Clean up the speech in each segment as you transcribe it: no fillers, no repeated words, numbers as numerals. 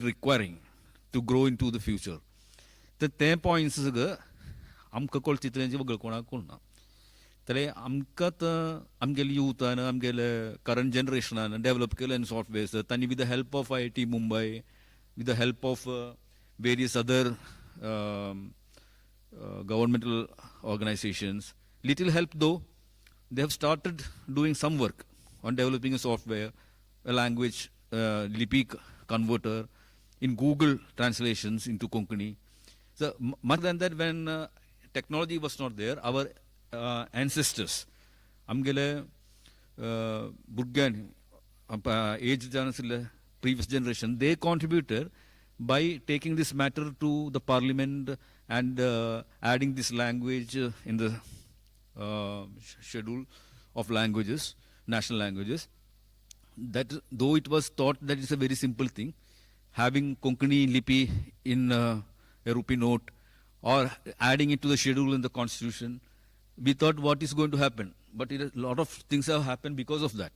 Requiring to grow into the future. तर ते points सगळं आमकां कळचे तितलें वगळ कोणाक कळना. जाल्यार आमकां आमगेले युथान, आमगेले करंट जनरेशनान डेवलप केले सॉफ्टवेअर्स तांणी with the help of IIT Mumbai, with the help of various other governmental organizations. Little help though, they have started doing some work on developing a software, a language Lipi converter, in Google translations into Konkani. So much than that, when technology was not there, our ancestors, आमगेले भुरग्यांनी as जावन आशिल्ले previous generation, they contributed by taking this matter to the parliament and adding this language in the schedule of languages, national languages. That though it was thought that it's a very simple thing, having Konkani Lipi in a rupee note or adding it to the schedule in the constitution, we thought, what is going to happen? But a lot of things have happened because of that.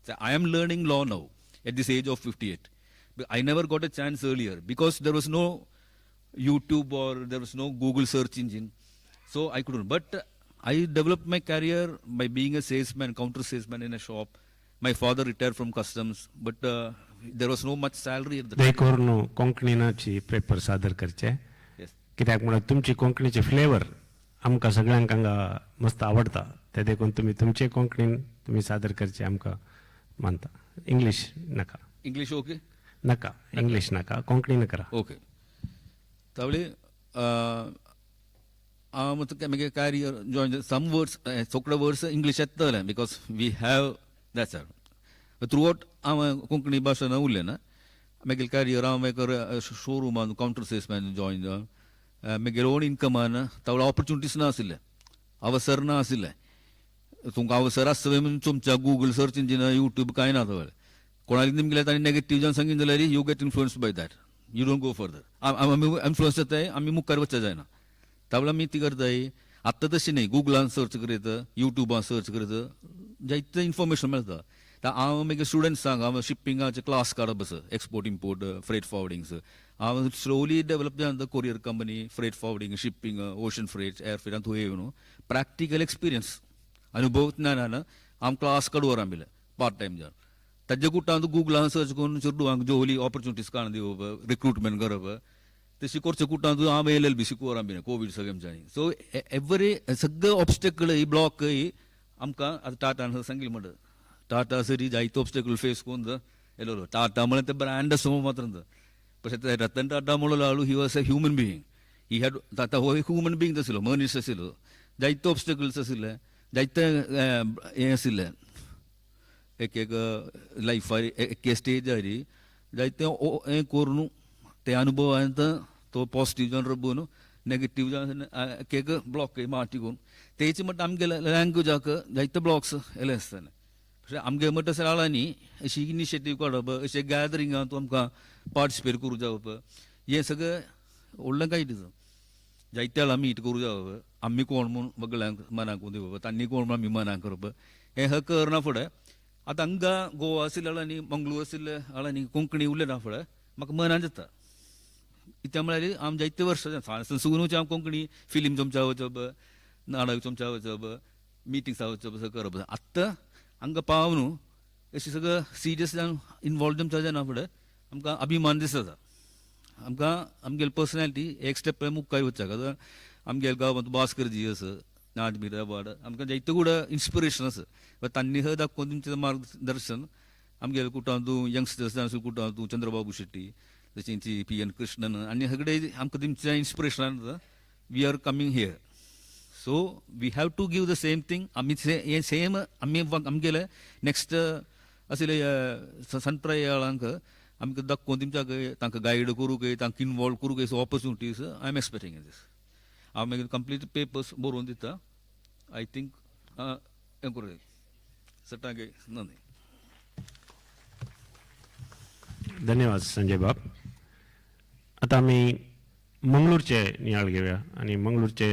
So I am learning law now at this age of 58. But I never got a chance earlier because there was no YouTube or there was no Google search engine. So I couldn't. But I developed my career by being a salesman, counter salesman in a shop. My father retired from customs, but there was no much salary at the time. देखून कोंकणीनाची paper सादर करचे. Yes. कित्याक म्हणल्यार तुमची कोंकणीचे flavour आमकां सगळ्यांक हांगा मस्त आवडटा. ते देखून तुमी तुमचे कोंकणीन तुमी सादर करचे आमकां मानता. इंग्लीश नाका. English okay? नाका, इंग्लीश नाका, कोंकणीन करा. ओके. तावळी हांव मागीर career join, some words, सगळे वर्ड्स इंग्लीश येतले because we have that's all throughout. हांव कोंकणी भाशा उरलें ना. मागीर कॅरियर हांव मागीर शोरुमान कावंटर सेल्समॅन जॉयन जावन मागीर ओन इन्कमान. तावळ ऑपॉर्च्युनिटीज ना आशिल्ले, अवसर ना आशिल्ले. तुमकां अवसर आसता म्हणून तुमच्या गुगल सर्च इंजिन, युट्यूब कांय ना. तवळ कोणाक निमगेले ताणी नेगेटीव जावन सांगीन जाल्यार you get influence by that, you don't go further. आमी इन्फ्लुयन्स जाताय, आमी मुखार वचचे जायना. तावळ आमी ती करताय. आत्तां तशें न्ही. गुगलान सर्च करीत, युट्यूबान सर्च करीत, जायते इन्फॉर्मेशन मेळटा. आतां हांव मागीर स्टुडंट्सांक हांव शिपिंगाचे क्लास काडप आसा, एक्सपोर्ट इम्पोर्ट, फ्रेट फॉवर्डिंग्स. हांव स्लोली डेवलप जावन courier company, freight forwarding, shipping, ocean freight, air freight थंय न्हू प्रॅक्टिकल एक्सपिरियन्स, अनुभव ज्ञानान हांव क्लास काडूं आरंभिले पार्ट टायम जावन. ताजे कुटान गुगलान सर्च करून चेडवांक जोली ऑपॉर्च्युनिटीज काडून दिवप, रिक्रुटमेंट करप, तशी करचे कुटान हांव एलएलबी शिकूं आरंभिलें कोवीड सगळ्यांच्यानी. सो एवरी सगळे ऑब्स्टेकल ही ब्लॉक ही आमकां आतां टाटान सांगिल्लें म्हणटा, टाटा सरी जायते ऑब्स्टेकल फेस करून येयलो. टाटा म्हळ्यार ते ब्रँड आसा मात्र. पण रतन टाटा म्हणलो, he was a human being. He had ताता हो ह्युमन बिईंग आशिल्लो, मनीस आशिल्लो. जायते ऑब्स्टेकल्स आशिल्ले, जायते हें आशिल्लें. एक एक लायफार एक स्टेजार जायते हें करून ते अनुभवान तो पॉझिटिव्ह जावन रबून नेगेटीव जावन एक एक ब्लॉक माटी करून तेच म्हणटा आमगे लँग्वेजाक जायते ब्लॉक्स येयले आसतले. പക്ഷേ आमगे म्हणटा शाळांनी अशी इनिशिएटीव काडप, अशें गॅदरिंगान आमकां पार्टिसिपेट करूं जावप, हें सगळें व्हडलें कांय दिसा जायते वेळा मीट करूं जावप. आमी कोण म्हूण सगळ्यांक मनाक दिवप, तांणी कोण म्हूण आमी मनाक करप, हें ह करना फुडें. आतां हांगा गोवा आशिल्ल्या वेळांनी, मंगळूर आशिल्ल्या वेळांनी कोंकणी उलयना फुडें म्हाका मनान जाता. कित्याक म्हळ्यार आम जायते वर्सां सुनूच हांव कोंकणी फिल्म चमचा वचप, नाटक चमचा वचप, मिटिंग्सा वचप, सगळें करप. आत्तां हांगा पाव न्हू अशें सगळं सिरियस जावन इनवॉल्व जमच्या जायना फुडें आमकां अभिमान दिसता. आमकां आमगेली पर्सनॅलिटी एक स्टेप मुखार वचपाक. आतां आमगेल्या गांवांत भास्कर जी आसा, ज्ञानपीठ अवॉर्ड, आमकां जायते कडेन इन्स्पिरेशन आसा. तांणी ह दाखोवन तुमचें मार्गदर्शन आमगेले कुटांतू यंगस्टर्स कुटांतू चंद्रबाबू शेट्टी, तशेंच पी एन कृष्णन आनी सगळे आमकां तुमचें inspiration. We are coming here, so we have to give the same thing. आमी हें सेम आमी आमगेले नेक्स्ट आशिल्ले संप्रयाळांक आमकां दाखोवन तुमच्या तांकां गायड करूंक, तांकां इनवॉल्व करूंक. So opportunities I am expecting in this. हांव मागीर कंप्लीट पेपर्स बरोवन दिता. I think हें करूं सटांगे नंदी. धन्यवाद संजय बाब. आता आमी मंगळूरचे नियाळ घेवया आनी मंगळूरचे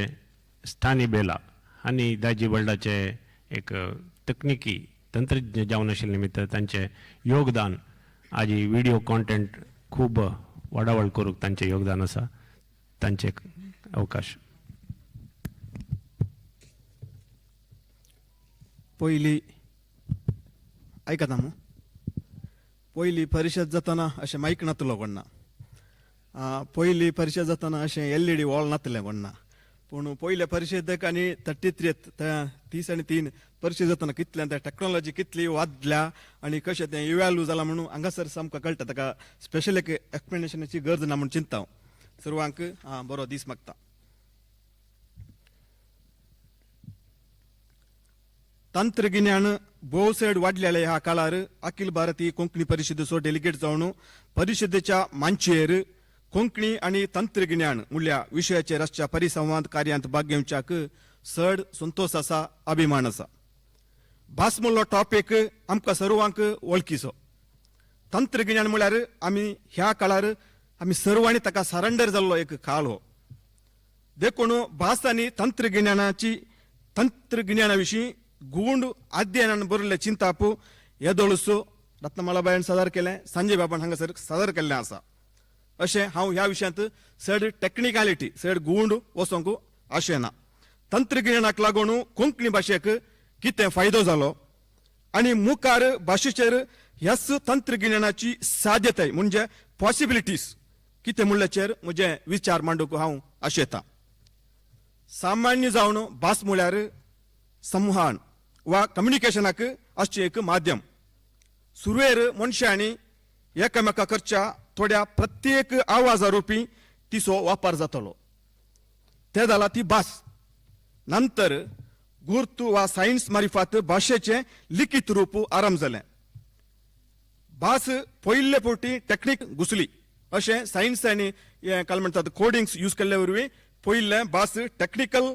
स्थानी बेला आनी दाजी बल्डाचे एक तकनिकी तंत्रज्ञ जावन आशिल्ले निमित्त तांचे योगदान आजी व्हिडिओ कॉन्टेंट. खूब वाडावळ करूंक तांचें योगदान आसा. तांचे अवकाश. पयली आयकता मू. पयली परिशद जातना अशें मायक नातलो कोण्णा. पयली परिशद जातना अशें एलईडी वॉल नातलें कोण्णा. पूण पयले परिशदेक आनी 33, 33 परिशद जातना कितलें तें टॅक्नोलॉजी कितली वाडल्या आनी कशें तें इव्हॅल्यू जालां म्हणून हांगासर सामकां कळटा. ताका स्पेशल एक एक्सप्लेनेशनाची गरज ना म्हूण चिंतता हांव. सर्वांक बरो दीस मागता. तंत्रगिन्यान भोव चड वाडलेले ह्या काळार अखिल भारतीय कोंकणी परिशदेचो डेलिगेट जावन परिशदेच्या मांचयेर कोंकणी आनी तंत्रगिन्यान म्हणल्या विशयाचेर आसच्या परिसंवाद कार्यांत भाग घेवच्याक चड संतोश आसा, अभिमान आसा. भास म्हणलो टॉपीक आमकां सर्वांक वळखीचो. तंत्रगिन्यान म्हळ्यार आमी ह्या काळार आमी सर्वांनी ताका सरेंडर जाल्लो एक काळ हो. देखून भास आनी तंत्रगिन्यानाची तंत्रगिन्याना विशीं गूंड अध्ययनान बरयल्लें चिंताप येदोळसो रत्नमालाबायन सादर केलें, संजय बाबान हांगासर सादर केल्लें आसा. अशें हांव ह्या विशयांत चड टॅक्निकलिटी चड गूंड वचोंक आशें ना. तंत्रगिन्यानाक लागून कोंकणी भाशेक कितें फायदो जालो आनी मुखार भाशेचेर ह्याच तंत्रगिन्यानाची साध्यताय म्हणजे पॉसिबिलिटीज कितें म्हणल्याचेर म्हजे विचार मांडूंक हांव आशेतां. सामान्य जावन भास म्हळ्यार संवहन वा कम्युनिकेशनाक आसचें एक माध्यम. सुरवेर मनशांनी एकामेका करच्या थोड्या प्रत्येक आवाजा रुपी तिचो वापर जातलो, ते जाला ती भास. नंतर गुर्तू वा सायन्स मारिफात भाशेचें लिखीत रूप आरंभ जालें. भास पयले फावटी टॅक्नीक घुसली अशें सायन्स आनी हें काल म्हणटात कोडिंग्स यूज केल्ले वरवीं पयलें भास टॅक्निकल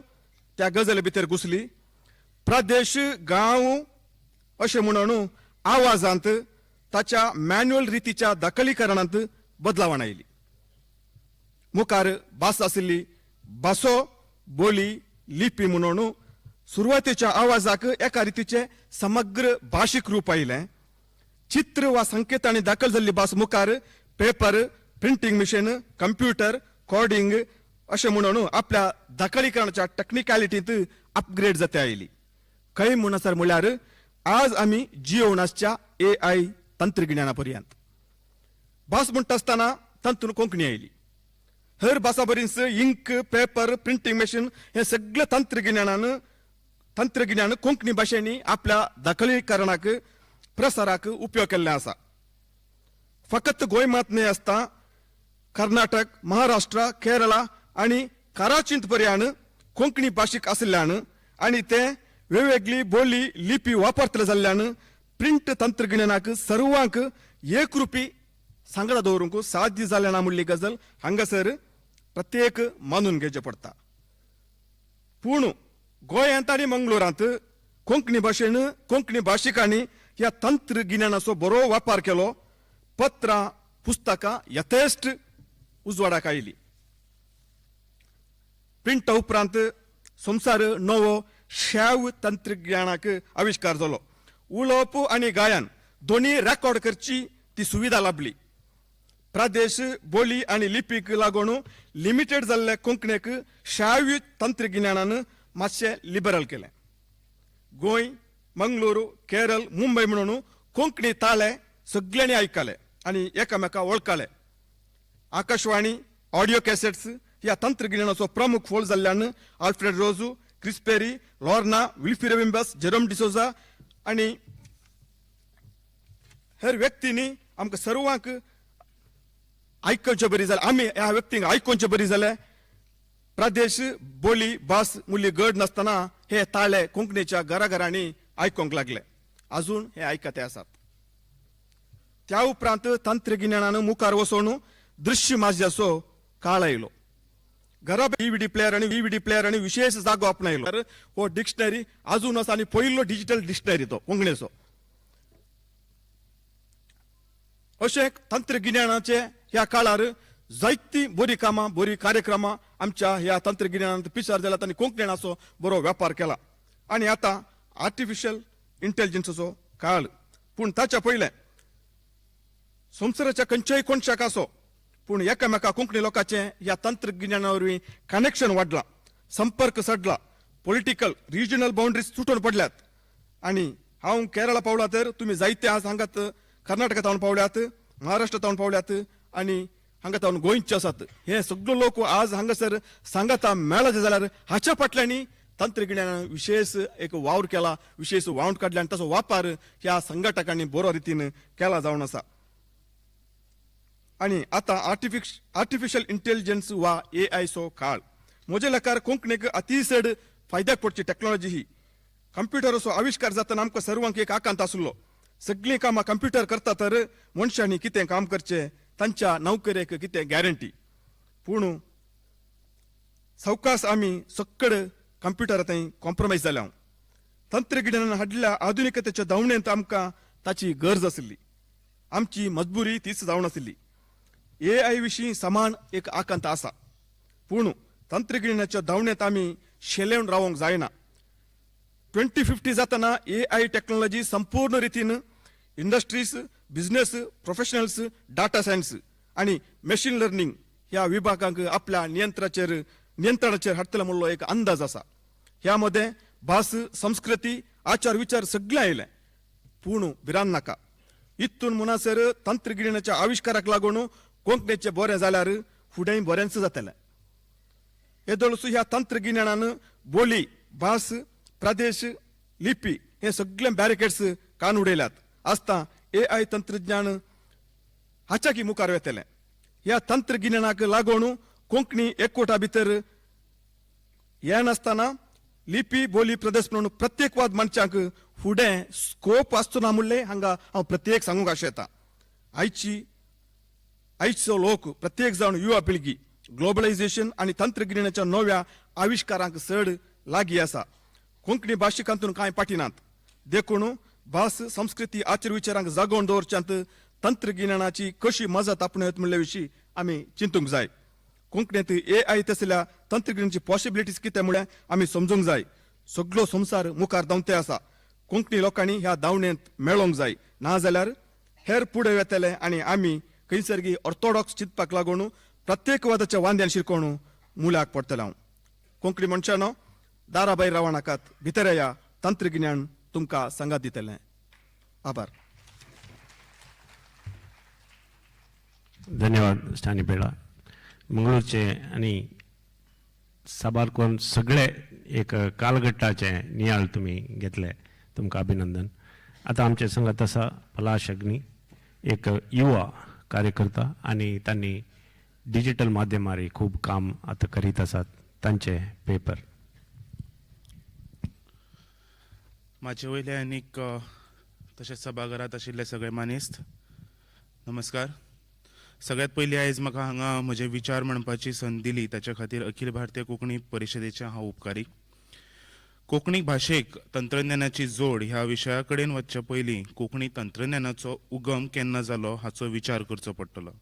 त्या गजाली भितर घुसली. प्रदेश, गांव अशें म्हणून आवाजांत ताच्या मॅन्युअल रितीच्या दाखलीकरणांत बदलावण आयली. मुखार भास आशिल्ली भासो, बोली, लिपी म्हणून सुरवातेच्या आवाजाक एका रितीचें समग्र भाशीक रूप आयलें. चित्र वा संकेतांनी दाखल जाल्ली भास मुखार paper, printing machine, computer, coding अशें म्हणून आपल्या दाखलीकरणाच्या टॅक्निकलिटींत अपग्रेड जाते आयली. खंय म्हणसर म्हळ्यार आज आमी जियोवन आसच्या एआय तंत्रगिन्याना पर्यंत. भास म्हणटा आसतना तातूंत कोंकणी आयली. हर भासा बरीच इंक, पेपर, प्रिंटींग मशीन हे सगळे तंत्रगिन्यान कोंकणी भाशेंनी आपल्या दाखलीकरणाक, प्रसाराक उपयोग केल्ले आसा. फकत गोंय मात न्हय आसता, कर्नाटक, महाराष्ट्र, केरळा आनी कराचींत पर्यान कोंकणी भाशीक आशिल्ल्यान आनी ते वेगवेगळी बोली, लिपी वापरतले जाल्ल्यान प्रिंट तंत्रगिन्यानाक सर्वांक एकरुपी सांगता दवरूंक साध्य जालें ना म्हणली गजाल हांगासर प्रत्येक मानून घेवचें पडटा. पूण गोंयांत आनी मंगळुरांत कोंकणी भाशेन कोंकणी भाशिकांनी ह्या तंत्रगिन्यानाचो बरो वापर केलो. पत्रां, पुस्तकां यथेश्ट उजवाडाक आयली. प्रिंटा उपरांत संवसार नवो शॅव तंत्रज्ञानाक आविश्कार जालो. उलोवप आनी गायन दोनी रेकॉर्ड करची ती सुविधा लाभली. प्रदेश, बोली आनी लिपीक लागून लिमिटेड जाल्ले कोंकणीक श्राव्य तंत्रगिन्यानान मातशें लिबरल केलें. गोंय, मंगळूर, केरळ, मुंबय म्हणून कोंकणी ताळे सगळ्यांनी आयकले आनी एकामेका वळखले. आकाशवाणी, ऑडियो कॅसेट्स ह्या तंत्रगिन्यानाचो प्रमुख फोल जाल्ल्यान आल्फ्रेड रोजू, क्रिस्पेरी, लॉर्ना, विल्फी रविंबस, जेरोम डिसोजा आनी हेर व्यक्तींनी आमकां सर्वांक आयकुचे बरी जालें. आमी ह्या व्यक्तींक आयकुचे बरी जालें. प्रदेश, बोली, भास मुल्ली गड नासतना हे ताळे कोंकणीच्या घराघरांनी आयकूंक लागले. अजून हे आयकते आसात. त्या उपरांत तंत्रगिन्यानान मुखार वचून दृश्य माध्यमाचो काळ आयलो. घरा डीव्हीडी प्लेयर आनी व्हीव्हीडी प्लेयर आनी विशेश जागो आपणायलो. हो डिक्शनरी अजून आसा आनी पयलो डिजिटल डिक्शनरी तो कोंकणीचो. अशें तंत्रगिन्यानाचे ह्या काळार जायतीं बरीं कामां, बरीं कार्यक्रमां आमच्या ह्या तंत्रगिन्यानांत पिसार जाल्यात आनी कोंकणीचो बरो वेपार केला. आनी आतां आर्टिफिशियल इंटेलिजन्साचो काळ. पूण ताच्या पयलें संवसाराच्या खंयच्याय कोनशाक आसो पूण एकामेका कोंकणी लोकांचें ह्या तंत्रगिन्याना वरवीं कनेक्शन वाडलां, संपर्क सडला, पॉलिटिकल रिजनल बाउंड्रीज तुटून पडल्यात. आनी हांव केरळा पावला तर तुमी जायते आज हांगात कर्नाटका तावन पावल्यात, महाराष्ट्र तावन पावल्यात आनी हांगा तावन गोंयचे आसात. हे सगळे लोक आज हांगासर सांगाता मेळत जाल्यार हाच्या फाटल्यांनी तंत्रगिन्यानान विशेष एक वावर केला, विशेष वावंट काडले आनी ताचो वापर ह्या संघटकांनी बरो रितीन केला जावन आसा. आनी आतां आर्टिफिशियल इंटेलिजन्स वा ए आयचो काळ. म्हज्या लेखार कोंकणीक अतिचड फायद्याक पडची टॅक्नॉलॉजी ही. कंप्युटराचो आविश्कार जातना आमकां सर्वांक एक आकांत आसलो. सगळीं कामां कंप्युटर करता तर मनशांनी कितें काम करचें, तांच्या नोकरेक कितें गॅरंटी? पूण सवकास आमी सक्कड कंप्युटरा थंय कॉम्प्रोमायज जाल्या. तंत्रगिन्यानान हाडल्या आधुनिकतेच्या धांवणेंत आमकां ताची गरज आशिल्ली, आमची मजबुरी तीच जावन आशिल्ली. ए I विशीं समान एक आकांत आसा, पूण तंत्रगिन्यानाच्या धांवणेंत आमी शेलेवन रावंक जायना. 2050 जातना ए I technology संपूर्ण रितीन industries, business, professionals, data science आनी मशीन लर्निंग ह्या विभागांक आपल्या नियंत्रणाचेर हाडटले म्हणलो एक अंदाज आसा. ह्या मदें भास, संस्कृती, आचार विचार सगळें आयलें. पूण भिरांत नाका, इतून म्हणसर तंत्रगिन्यानाच्या आविश्काराक लागून कोंकणीचें बरें जाल्यार फुडेंय बरेंच जातलें. येदोळसो ह्या तंत्रगिन्यानान बोली, भास, प्रदेश, लिपी हे सगळे बॅरिकेड्स कान उडयल्यात आसता ए I तंत्रज्ञान हाच्याकी मुखार वेतलें. ह्या तंत्रगिन्यानाक लागून कोंकणी एकवटा भितर येनासतना लिपी, बोली, प्रदेश म्हणून प्रत्येकवाद मनशांक फुडें स्कोप आसचो ना म्हणलें हांगा हांव प्रत्येक सांगूंक आशेता. आयचो लोक प्रत्येक जावन युवा पिळगी ग्लोबलायझेशन आनी तंत्रगिन्यानाच्या नव्या आविश्कारांक चड लागीं आसा. कोंकणी भाशिकांतून कांय फाटी नात. देखून भास, संस्कृती, आचार विचारांक जागोवन दवरच्यांत तंत्रगिन्यानाची कशी मजत आपणायत म्हणले विशीं आमी चिंतूंक जाय. कोंकणींत ए I तसल्या तंत्रगिन्यानाची पॉसिबिलिटीज कितें म्हळ्यार आमी समजूंक जाय. सगळो संवसार मुखार धांवते आसा. कोंकणी लोकांनी ह्या धांवणेंत मेळोंक जाय, नाजाल्यार हेर फुडें वेतले आनी आमी खंयसरगी ऑर्थोडॉक्स चिंतपाक लागून प्रत्येकवादाच्या वांद्यान शिरकोण मुल्याक पडटले. हांव कोंकणी मनशानो, दारा भायर रावं नाकात, भितर या. तंत्रगिन्यान तुमकां सांगात दितलें. आभार. धन्यवाद स्टानी पेडा. मंगळूरचे आनी साबार कोण सगळे एक कालघट्टाचे नियाळ तुमी घेतले, तुमकां अभिनंदन. आतां आमचे संगत आसा पलाश अग्नी, एक युवा कार्यकर्ता आनी तांणी डिजिटल माध्यमार खूब काम आतां करीत आसात. तांचे पेपर. म्हाजे वयले आनीक तशेंच सभाघरांत आशिल्ले सगळे मानेस्त, नमस्कार. सगळ्यात पयलीं आयज म्हाका हांगा म्हजे विचार मांडपाची संद दिली ताच्या खातीर अखिल भारतीय कोंकणी परिशदेचे हांव उपकारी. कोंकणी भाशेक तंत्रज्ञानाची जोड ह्या विशया कडेन वचचे पयलीं कोंकणी तंत्रज्ञानाचो उगम केन्ना जालो हाचो विचार करचो पडटलो.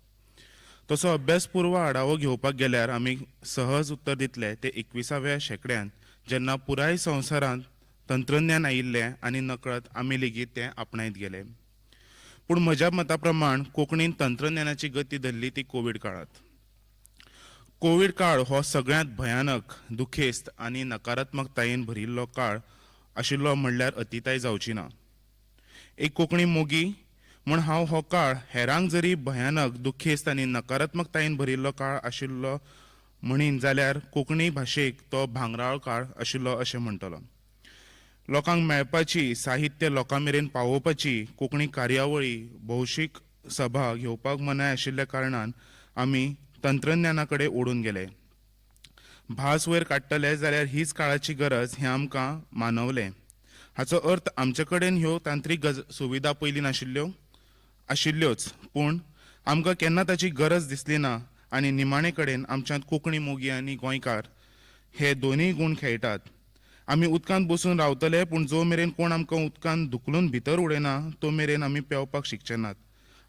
तसो अभ्यासपूर्व आढावो घेवपाक गेल्यार आमी सहज उत्तर दितले ते 21व्या शेंकड्यांत, जेन्ना पुराय संवसारांत तंत्रज्ञान आयिल्लें आनी नकळत आमी लेगीत तें आपणायत गेले. पूण म्हज्या मता प्रमाण कोंकणीन तंत्रज्ञानाची गती धरली ती कोवीड काळांत. कोवीड काळ हो सगळ्यांत भयानक, दुखेस्त आनी नकारात्मकतायेन भरिल्लो काळ आशिल्लो म्हणल्यार अतिताय जावची ना. एक कोंकणी मोगी म्हूण हांव हो काळ हेरांक जरी भयानक, दुखेस्त आनी नकारात्मकतायेन भरिल्लो काळ आशिल्लो म्हणीन जाल्यार कोंकणी भाशेक तो भांगराळ काळ आशिल्लो अशें म्हणटलो. लोकांक मेळपाची, साहित्य लोकां मेरेन पावोवपाची, कोंकणी कार्यावळी, भौशीक सभा घेवपाक मनाय आशिल्ल्या कारणान आमी तंत्रज्ञाना कडेन ओडून गेले. भास वयर काडटले जाल्यार हीच काळाची गरज हें आमकां मानवलें. हाचो अर्थ आमचे कडेन ह्यो तांत्रीक सुविधा पयलीं नाशिल्ल्यो? आशिल्ल्योच, पूण आमकां केन्ना ताची गरज दिसली ना. आनी निमाणे कडेन आमच्यांत कोंकणी मोगी आनी गोंयकार हे दोनूय गूण खेळटात. आमी उदकांत बसून रावतले, पूण जो मेरेन कोण आमकां उदकांत धुकलून भितर उडयना तो मेरेन आमी पेंवपाक शिकचे नात.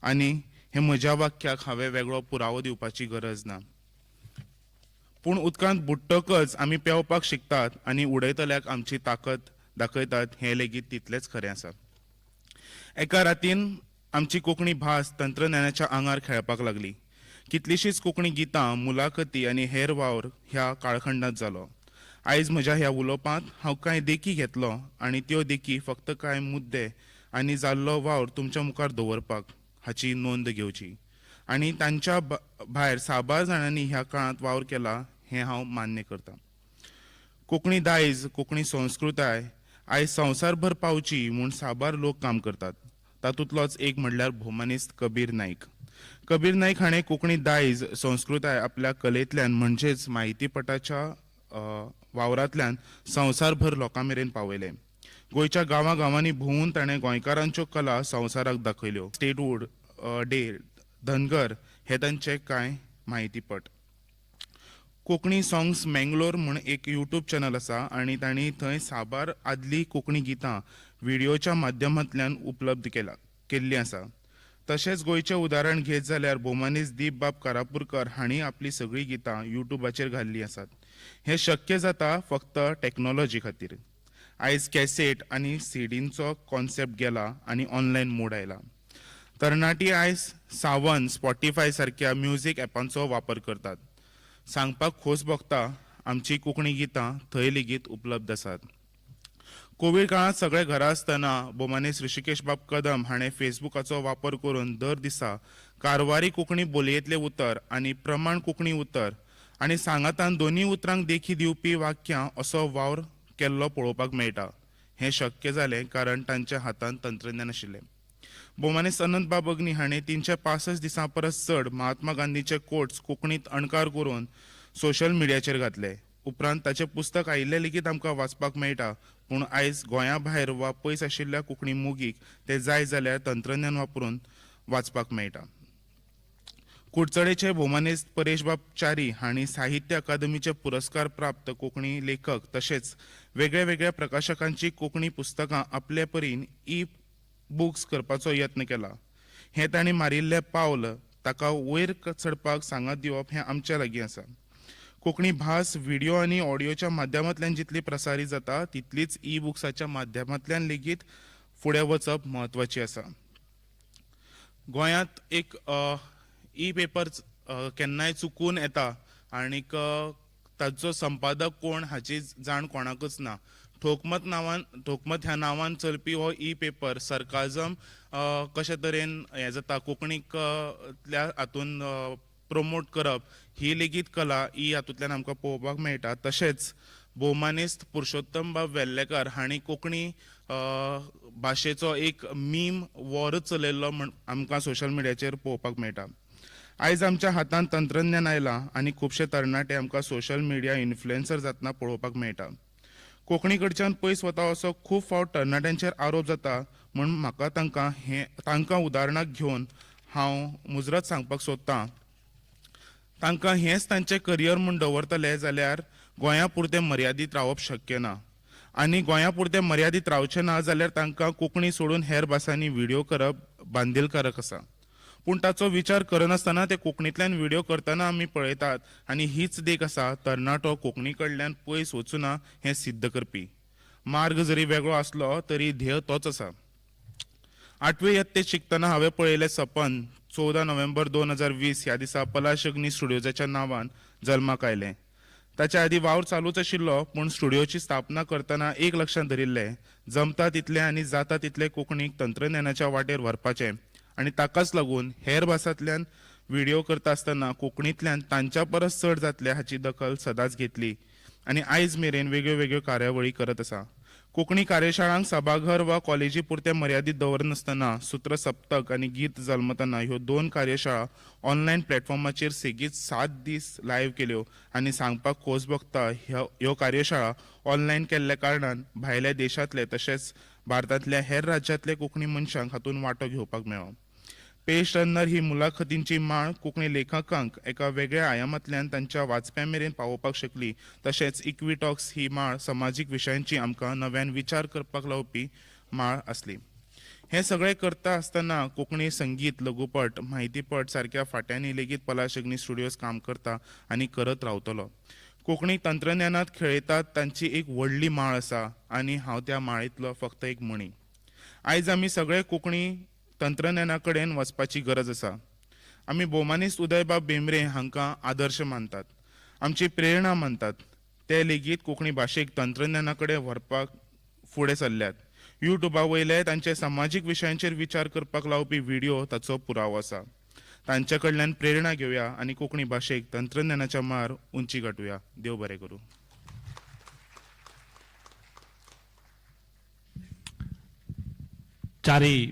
आनी हे म्हज्या वाक्याक हांवें वेगळो पुरावो दिवपाची गरज ना. पूण उदकांत बुडटकच आमी पेंवपाक शिकतात आनी उडयतल्याक आमची ताकद दाखयतात हें लेगीत तितलेंच खरें आसा. एका रातीन आमची कोंकणी भास तंत्रज्ञानाच्या आंगार खेळपाक लागली. कितलींशींच कोंकणी गितां, मुलाखती आनी हेर वावर ह्या काळखंडांत जालो. आयज म्हज्या ह्या उलोवपांत हांव कांय देखी घेतलो आनी त्यो देखी फक्त कांय मुद्दे आनी जाल्लो वावर तुमच्या मुखार दवरपाक हाची नोंद घेवची आनी तांच्या भायर साबार जाणांनी ह्या काळांत वावर केला हें हांव मान्य करतां. कोंकणी दायज, कोंकणी संस्कृताय आयज संवसारभर पावची म्हूण साबार लोक काम करतात. तातूंतलोच एक म्हणल्यार भोवमानेस्त कबीर नायक. कबीर नायक हाणें कोंकणी दायज, संस्कृताय आपल्या कलेंतल्यान म्हणजेच म्हायतीपटाच्या वावरांतल्यान संवसारभर लोकां मेरेन पावयलें. गोंयच्या गांवां गांवांनी भोंवून ताणें गोंयकारांच्यो कला संवसाराक दाखयल्यो. स्टेटहूड डे, धनगर हे तांचे कांय म्हायतीपट. कोंकणी सॉंग्स मेंगलोर म्हूण एक युट्यूब चॅनल आसा आनी तांणी थंय साबार आदलीं कोंकणी गितां विडियोच्या माध्यमांतल्यान उपलब्ध केल्लीं आसा. तशेंच गोंयचें उदाहरण घेत जाल्यार भोवमानेस्त दीप बाब कारापूरकर हांणी आपलीं सगळीं गितां युट्यूबाचेर घाल्लीं आसात. हें शक्य जाता फक्त टॅक्नोलॉजी खातीर. आयज कॅसेट आनी सिडींचो कॉन्सेप्ट गेला आनी ऑनलायन मोड आयला. तरणाटी आयज सावन, स्पॉटिफाय सारक्या म्युजीक एपांचो वापर करतात. सांगपाक खोस भोगता, आमची कोंकणी गितां थंय लेगीत उपलब्ध आसात. कोवीड काळांत सगळे घरा आसतना भोवमानेस्त ऋषिकेश बाब कदम हाणें फेसबुकाचो वापर करून दर दिसा कारवारी कोंकणी बोलयेंतलें उतर आनी प्रमाण कोंकणी उतर आनी सांगातान दोनूय उतरांक देखी दिवपी वाक्यां असो वावर केल्लो पळोवपाक मेळटा. हें शक्य जालें कारण तांच्या हातांत तंत्रज्ञान आशिल्लें. भोवमानेस्त अनंत बाब अग्नी हाणें 365 दिसां परस चड महात्मा गांधीचे कोट्स कोंकणींत अणकार करून सोशल मिडियाचेर घातले. उपरांत ताचें पुस्तक आयिल्लें लेगीत आमकां वाचपाक मेळटा, पूण आयज गोंया भायर वा पयस आशिल्ल्या कोंकणी मोगीक तें जाय जाल्यार तंत्रज्ञान वापरून वाचपाक मेळटा. कुडचडेचे भोवमानेस्त परेशबाब च्यारी हांणी साहित्य अकादमीचे पुरस्कार प्राप्त कोंकणी लेखक तशेंच वेगळ्या वेगळ्या प्रकाशकांची कोंकणी पुस्तकां आपले परीन ई बुक्स करपाचो यत्न केला. हें तांणी मारिल्लें पावल, ताका वयर चडपाक सांगात दिवप हें आमच्या लागीं आसा. कोंकणी भास व्हिडियो आनी ऑडियोच्या माध्यमांतल्यान जितली प्रसारीत जाता, तितलीच ई बुक्साच्या माध्यमांतल्यान लेगीत फुडें वचप म्हत्वाची आसा. गोंयांत एक ई पेपर केन्नाय चुकून येता आनीक ताचो संपादक कोण हाची जाण कोणाकच ना. ठोकमत नांवान, ठोकमत ह्या नांवान चलपी हो ई पेपर सरकाजम कशे तरेन हें जाता, कोंकणीक तल्या हातून प्रमोट करप ही लेगीत कला ही हातूंतल्यान आमकां पळोवपाक मेळटा. तशेंच भोवमानेस्त पुरुषोत्तम बाब वेल्लेकर हांणी कोंकणी भाशेचो एक मीम वॉरच चलयल्लो म्हण आमकां सोशल मिडियाचेर पळोवपाक मेळटा. आयज आमच्या हातांत तंत्रज्ञान आयलां आनी खुबशे तरणाटे आमकां सोशल मिडिया इन्फ्लुएन्सर जातना पळोवपाक मेळटा. कोंकणी कडच्यान पयस वता असो खूब फावट तरणाट्यांचेर आरोप जाता, म्हूण म्हाका तांकां हें तांकां उदाहरणाक घेवन हांव मुजरत सांगपाक सोदतां, तांकां हेंच तांचें करियर म्हूण दवरतले जाल्यार गोंया पुरतें मर्यादीत रावप शक्य ना आनी गोंया पुरतें मर्यादीत रावचें ना जाल्यार तांकां कोंकणी सोडून हेर भासांनी व्हिडियो करप बांदिलकारक आसा. पूण ताचो विचार करनासतना ते कोंकणींतल्यान व्हिडियो करतना आमी पळयतात आनी हीच देख आसा तरणाटो कोंकणी कडल्यान पयस वचुना हें सिद्ध करपी. मार्ग जरी वेगळो आसलो तरी ध्येय तोच आसा. आठवे यत्तेत शिकतना हांवें पळयलें सपन 14 नोव्हेंबर 2020 ह्या दिसा पलाश अग्नी स्टुडियोजाच्या नांवान जल्माक आयलें. ताच्या आदीं वावर चालूच आशिल्लो, पूण स्टुडियोची स्थापना करतना एक लक्षांत धरिल्लें, जमता तितलें आनी जाता तितलें कोंकणीक तंत्रज्ञानाच्या वाटेर व्हरपाचें आनी ताकाच लागून हेर भासांतल्यान व्हिडियो करता आसतना कोंकणींतल्यान तांच्या परस चड जातले हाची दखल सदांच घेतली आनी आयज मेरेन वेगळ्यो वेगळ्यो कार्यावळी करत आसा. कोंकणी कार्यशाळांक सभाघर वा कॉलेजी पुरतें मर्यादीत दवरनासतना सूत्र सप्तक आनी गीत जल्मतना ह्यो दोन कार्यशाळा ऑनलायन प्लॅटफॉर्माचेर सेगीत 7 दीस लायव्ह केल्यो आनी सांगपाक खोस भोगता, ह्यो कार्यशाळा ऑनलायन केल्ल्या कारणान भायल्या देशांतले तशेंच भारतांतल्या हेर राज्यांतले कोंकणी मनशांक हातूंत वांटो घेवपाक मेळ्ळो. पेज टर्नर ही मुलाखतींची माळ कोंकणी लेखकांक एका वेगळ्या आयामांतल्यान तांच्या वाचप्यां मेरेन पावोवपाक शकली. तशेंच इक्विटॉक्स ही माळ समाजीक विशयांची आमकां नव्यान विचार करपाक लावपी माळ आसली. हें सगळें करता आसतना कोंकणी संगीत, लघुपट, म्हायतीपट सारक्या फांट्यांनी लेगीत पलाश अग्नी स्टुडियोज काम करता आनी करत रावतलो. कोंकणी तंत्रज्ञानांत खेळयतात तांची एक व्हडली माळ आसा आनी हांव त्या माळेंतलो फक्त एक मणी. आयज आमी सगळे कोंकणी तंत्रज्ञाना कडेन वचपाची गरज आसा. आमी भोवमानेस्त उदयबाब भेंब्रे हांकां आदर्श मानतात, आमची प्रेरणा मानतात. ते लेगीत कोंकणी भाशेक तंत्रज्ञाना कडेन व्हरपाक फुडें सरल्यात. युट्यूबा वयले तांचे समाजीक विशयांचेर विचार करपाक लावपी व्हिडियो ताचो पुरावो आसा. तांचे कडल्यान प्रेरणा घेवया आनी कोंकणी भाशेक तंत्रज्ञानाच्या मळार उंची गांठुया. देव बरें करूं. चारय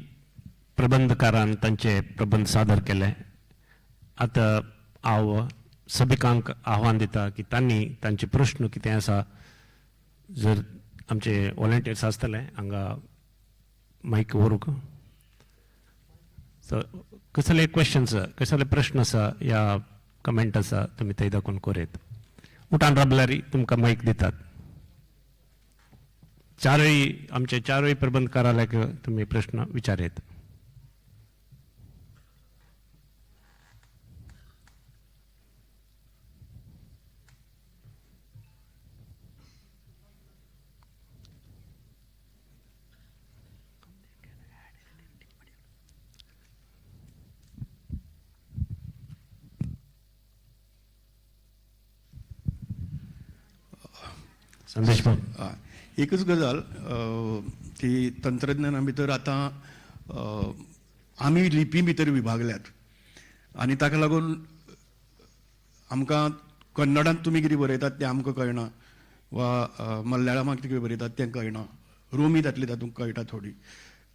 प्रबंधकारान तांचे प्रबंध सादर केले. आतां हांव सभिकांक आव्हान दिता की तांणी तांचे प्रश्न कितें आसा, जर आमचे वॉलंटियर्स आसतले हांगा मायक व्हरूंक, सो कसले क्वेश्चन्स, कसले प्रश्न आसा या कमेंट आसा, तुमी थंय दाखोवन कोरयत. उठान राबल्यार तुमकां मायक दितात. चारय आमचे चारूय प्रबंधकाराक तुमी प्रश्न विचारयत. संदेश बाब. हय, एकच गजाल की तंत्रज्ञाना भितर आतां आमी लिपी भितर विभागल्यात आनी ताका लागून आमकां कन्नडांत तुमी कितें बरयतात तें आमकां कळना वा मल्याळमाक कितें बरयतात तें कळना, रोमी जातली तातूंत कळटा थोडी,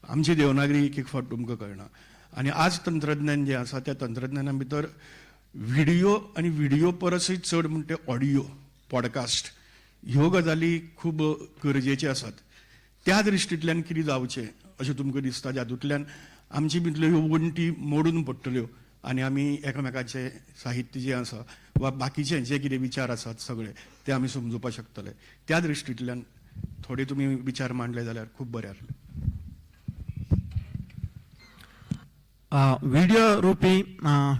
आमची देवनागरी एक एक फावट तुमकां कळना. आनी आज तंत्रज्ञान जें आसा त्या तंत्रज्ञाना भितर व्हिडियो आनी व्हिडियो परसय चड म्हणटा ते ऑडियो, पॉडकास्ट ह्यो गजाली खूब गरजेच्यो आसात. त्या दृश्टींतल्यान कितें जावचें अशें तुमकां दिसता, जातूंतल्यान आमचे भितरल्यो ह्यो वण्टी मोडून पडटल्यो आनी आमी एकामेकाचें साहित्य जें आसा वा बाकीचे जे कितें विचार आसात सगळे ते आमी समजुपाक शकतले. त्या दृश्टींतल्यान थोडे तुमी विचार मांडले जाल्यार खूब बरें आसलें. व्हिडिओ रुपी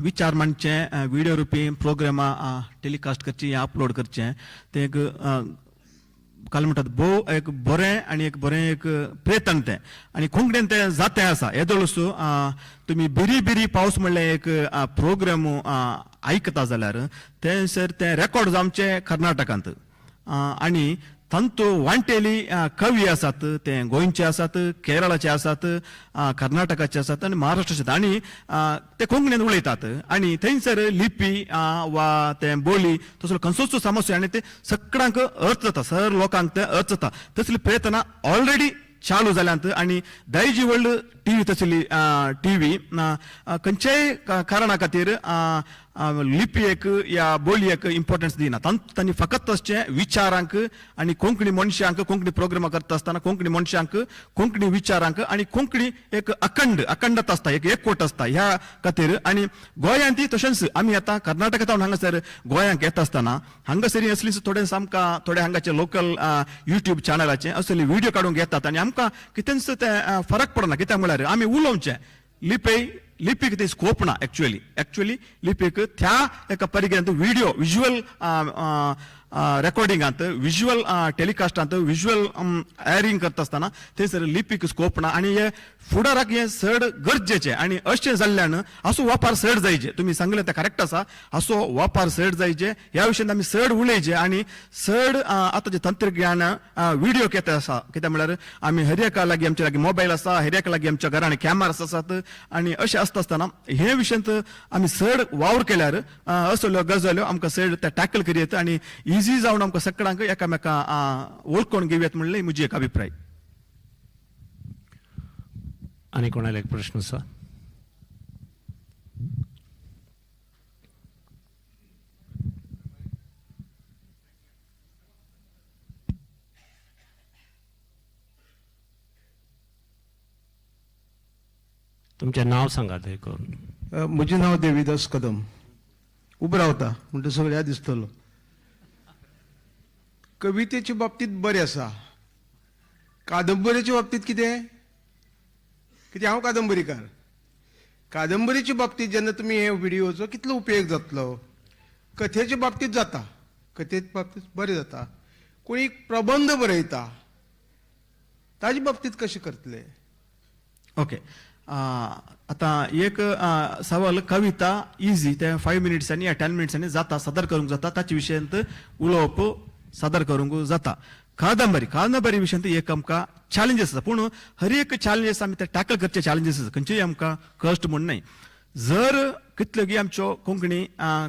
विचार मांडचे, व्हिडिओ रुपी प्रोग्रामां टेलिकास्ट करची या अपलोड करचें, तें एक काल म्हणटात भोव एक बरें आनी एक बरें एक प्रयत्न तें आनी कोंकणीन तें जातें आसा. येदोळूस तुमी बिरी बिरी पावस म्हणलें एक प्रोग्राम आयकता जाल्यार तें सर तें रेकॉर्ड जावचें कर्नाटकांत आनी तांतू वांटेली कवी आसात, ते गोंयचे आसात, केरळाचे आसात, कर्नाटकाचे आसात आनी महाराष्ट्राचे, आनी ते कोंकणीन उलयतात आनी थंयसर लिपी वा ते बोली तसलो खंयचोच समस्या आनी ते सगळ्यांक अर्थ जाता, सर लोकांक ते अर्थ जाता. तसली प्रयत्न ऑलरेडी चालू जाल्यांत आनी दायजी वर्ल्ड टीव्ही तसली टीव्ही खंयच्याय कारणा खातीर लिपयेक या बोलयेक इम्पॉर्टन्स दिना. तांणी फकत तशें विचारांक आनी कोंकणी मनशांक कोंकणी प्रोग्रामां करता आसतना कोंकणी मनशांक कोंकणी विचारांक आनी कोंकणी एक अखंडता आसता, एक एकवट आसता ह्या खातीर. आनी गोंयांत तशेंच आमी आतां कर्नाटकांत हांगासर गोंयांक येता आसतना हांगासर असलीच थोडे आमकां थोडे हांगाचे लोकल युट्यूब चॅनलाचे असले व्हिडियो काडूंक येतात आनी आमकां कितेंच तें फरक पडना. कित्याक म्हळ्यार आमी उलोवचें लिपय लिपीक ते स्कोप ना. एक्चुअली लिपीक त्या एका परिग्यांत व्हिडियो विज्युअल रेकॉर्डिंगांत, विज्युअल टेलिकास्टांत, विज्युअल एअरिंग करता आसतना थंयसर लिपीक स्कोप ना आनी हे फुडाराक हें चड गरजेचें आनी अशें जाल्ल्यान असो वापर चड जायचे. तुमी सांगलें तें करेक्ट आसा, असो वापर चड जायचे ह्या विशयान आमी चड उलयचे आनी चड आतांचें तंत्रज्ञान व्हिडियो कितें आसा, कित्याक म्हळ्यार आमी हर एका लागीं आमच्या लागीं मोबायल आसा, हर एका लागीं आमच्या घरान कॅमेरास आसात आनी अशें आसता आसतना हे विशयांत आमी चड वावर केल्यार असल्यो गजाल्यो आमकां चड ते टॅकल करयत आनी इजी जावन आमकां सगळ्यांक एकामेका वळखून घेवयात म्हणलें म्हजी एक अभिप्राय. आनी कोणाला एक प्रश्न आसा? तुमचें नांव सांगात हे करून. म्हजें नांव देविदास कदम. उबो रावता म्हणटा सगळ्या दिसतलो. कवितेच्या बाबतींत बरें आसा, कादंबरेच्या बाबतींत कितें कितें हांव कादंबरीकार. कादंबरीच्या बाबतींत जेन्ना तुमी हे व्हिडियोचो कितलो उपयोग जातलो? कथेच्या बाबतींत जाता, कथेच्या बाबतींत बरें जाता. कोणी प्रबंध बरयता ताजे बाबतींत कशें करतले? ओके, आतां एक सवाल कविता इजी ते 5 मिनिट्सांनी या 10 मिनिट्सांनी जाता, सादर करूंक जाता, ताचे विशयांत उलोवप सादर करूंक जाता. कादंबरी कादंबरी विशयांत एक आमकां चॅलेंजीस आसा, पूण हर एक चॅलेंजीस आमी ते टॅकल करचे चॅलेंजीस आसा, खंयचेय आमकां कश्ट म्हूण न्हय. जर कितल्योगी आमच्यो कोंकणी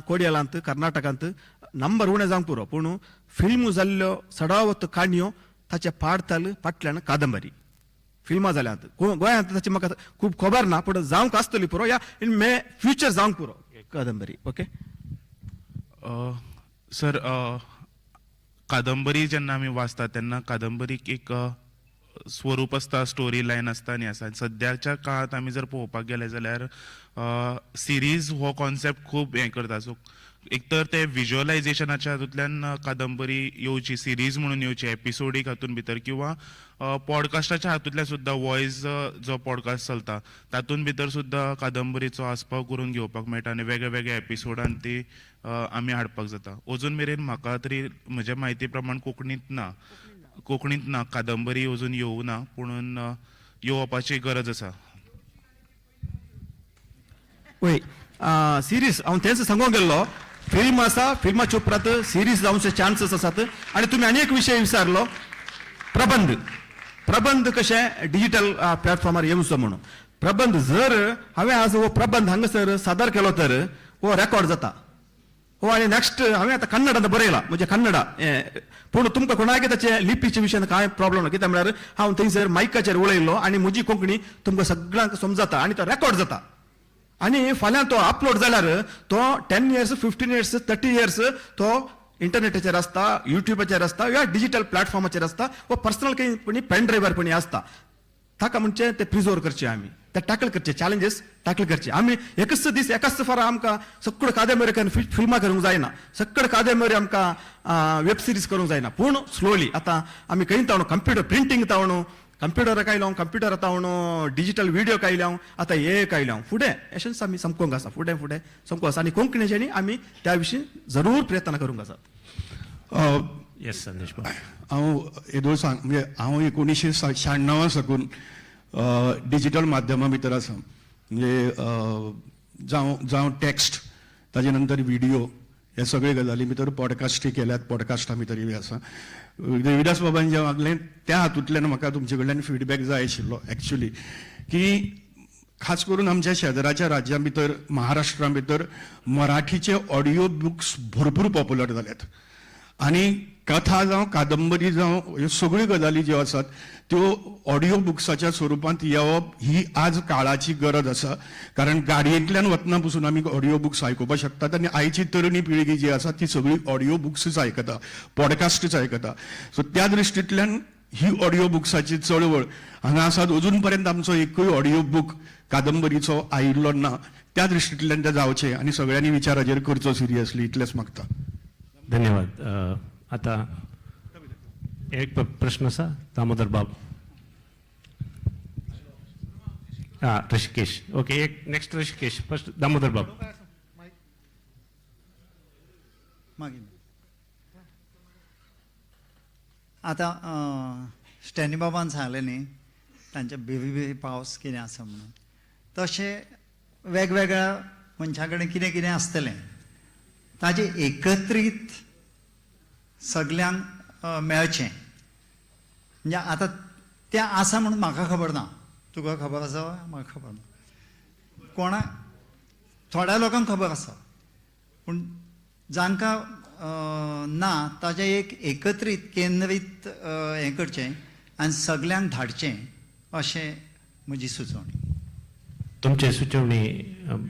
कोडियालांत कर्नाटकांत नंबर उणें जावंक पुरो, पूण फिल्म जाल्ल्यो सडावत काणयो ताचे पाडताल फाटल्यान कादंबरी फिल्मां जाल्यांत. गोंयांत ताची म्हाका खूब खबर ना, पूण जावंक आसतली पुरो या इन मे फ्युचर जावंक पुरो कादंबरी. ओके सर, कादंबरी जेन्ना आमी वाचता तेन्ना कादंबरीक एक स्वरूप आसता, स्टोरी लायन आसता आनी आसा. सद्याच्या काळांत आमी जर पळोवपाक गेले जाल्यार सिरीज हो कॉन्सेप्ट खूब हें करता. सो एक तर ते विज्युअलायझेशनाच्या हातूंतल्यान कादंबरी येवची, सिरीज म्हणून येवची, एपिसोडीक हातून भितर, किंवा पॉडकास्टाच्या हातूंतल्यान सुद्दां वॉयस जो पॉडकास्ट चलता तातूंत भितर सुद्दां कादंबरीचो आस्पाव करून घेवपाक मेळटा आनी वेगळे वेगळे एपिसोडान ती आमी हाडपाक जाता. अजून मेरेन म्हाका तरी म्हज्या म्हायती प्रमाण कोंकणींत ना, कोंकणींत ना कादंबरी अजून येवूं ना, पुणून येवपाची गरज आसा. वय सिरीज हांव तेंच सांगूंक गेल्लो, फिल्म आसा, फिल्माच्या उपरांत सिरीज जावचे चान्सीस आसात. आनी तुमी आनी एक विशय विचारलो, प्रबंध. प्रबंध कशें डिजिटल प्लॅटफॉर्मार येवचो म्हणून. प्रबंध जर हांवें आज हो प्रबंध हांगासर सादर केलो तर हो रेकॉर्ड जाता हो. आनी नेक्स्ट हांवें आतां कन्नडांत बरयला, म्हणजे कन्नडा हें, पूण तुमकां कोणाक ताचे लिपीच्या विशयान कांय प्रॉब्लम ना, कित्याक म्हळ्यार हांव थंयसर मायकाचेर उलयल्लो आनी म्हजी कोंकणी तुमकां सगळ्यांक समजता आनी तो रेकॉर्ड जाता. आनी फाल्यां तो अपलोड जाल्यार तो 10 years 15 years 30 years तो इंटरनेटाचेर आसता, युट्यूबाचेर आसता या डिजिटल प्लॅटफॉर्माचेर आसता वा पर्सनल खंय पणी पेन ड्रायव्हर पणी आसता. ताका म्हणजे ते प्रिजर्व करचे आमी, ते टॅकल करचे, चॅलेंजीस टॅकल करचे आमी. एकच दीस एकाच फार आमकां सगळ्यो कादंबरी करून फिल्मां करूंक जायना, सगळ्यो कादंबरी आमकां वेब सिरीज करूंक जायना, पूण स्लोली आतां आमी खंय तावणू कंप्युटर प्रिंटींग तावणू कंप्युटर कायलो, कंप्युटर तावणू डिजिटल व्हिडिओ कायल्या, आतां हे कायल्या, फुडें अशेंच आमी समकोंक आसा, फुडें फुडें समकोंक आसा. आनी कोंकणीच्यानी आमी त्या विशीं जरूर प्रयत्न करूंक आसात. येस संदेश बाब. हांव येदोळ सांग, म्हणजे हांव 1996 साकून डिजिटल माध्यमा भितर आसा, म्हणजे जावं जावं टॅक्स्ट, ताजे नंतर व्हिडिओ, हे सगळे गजाली भितर पॉडकास्टय केल्यात, पॉडकास्टा भितरूय आसा. देविदास बाबान जें मागलें त्या हातूंतल्यान म्हाका तुमचे कडल्यान फिडबॅक जाय आशिल्लो एक्चुली, की खास करून आमच्या शेजराच्या राज्यां भितर महाराष्ट्रा भितर मराठीचे ऑडियो बुक्स भरपूर पॉप्युलर जाल्यात आनी कथा जावं कादंबरी जावं ह्यो सगळ्यो गजाली ज्यो आसात त्यो ऑडियो बुक्साच्या स्वरुपांत येवप ही आज काळाची गरज आसा. कारण गाडयेंतल्यान वतना पसून आमी ऑडियो बुक्स आयकुपाक शकतात आनी आयची तरणी पिळगी जी आसा ती सगळी ऑडियो बुक्सूच आयकता, पॉडकास्टूच आयकता. सो त्या दृश्टींतल्यान ही ऑडियो बुक्साची चळवळ हांगा आसात. अजून पर्यंत आमचो एकूय ऑडियो बूक कादंबरीचो आयिल्लो ना. त्या दृश्टींतल्यान तें जावचें आनी सगळ्यांनी विचार हाजेर करचो सिरियसली, इतलेंच मागता. धन्यवाद. आतां एक प्रश्न आसा दामोदर बाब. आं ऋषिकेश, ओके, एक नेक्स्ट ऋषिकेश, फर्स्ट दामोदर बाब. मागीर आतां स्टॅनी बाबान सांगलें न्ही तांचे बेबी बेबी पावस कितें आसा म्हणून, तशें वेगवेगळ्या मनशां कडेन कितें कितें आसतलें ताजें एकत्रीत सगल्यांक मेळचें. म्हणजे आतां तें आसा म्हणून म्हाका खबर ना, तुका खबर आसा, म्हाका खबर ना, कोणा थोड्या लोकांक खबर आसा, पूण जांकां ना ताजें एक एकत्रीत केंद्रीत हें करचें आनी सगल्यांक धाडचें अशें म्हजी सुचोवणी. तुमची सुचोवणी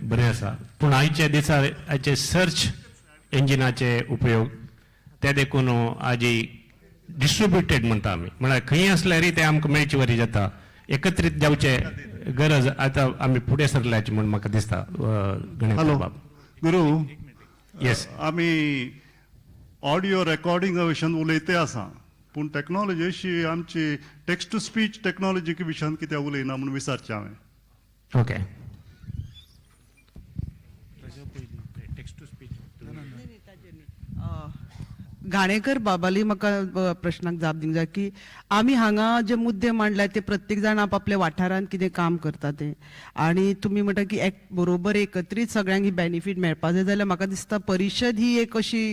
बरी आसा, पूण आयच्या दिसा आयचे सर्च इंजिनाचे उपयोग ते देखून आजी डिस्ट्रिब्युटेड म्हणटा आमी, म्हळ्यार खंय आसल्यारय ते आमकां मेळचे वरी जाता. एकत्रीत जावचे गरज आतां आमी फुडें सरल्याची म्हूण म्हाका दिसता. गणेश हॅलो बाब. गुरू. येस. आमी ऑडियो रेकॉर्डिंगा विशयान उलयते आसा, पूण टॅक्नोलॉजी अशी आमची टेक्स्ट टू स्पीच टॅक्नोलॉजी विशयान कित्याक उलयना म्हूण विचारचें हांवें. Okay, text to speech. Ghanekar बाबाली म्हाका प्रश्नाक जाप दिवंक जाय की आमी हांगा जे मुद्दे मांडले ते प्रत्येक जाण आपापल्या वाठारांत कितें काम करता ते, आनी तुमी म्हणटा की एक बरोबर एकत्रीत सगळ्यांक ही बेनिफीट मेळपा जाय जाल्यार म्हाका दिसता परिशद ही एक अशी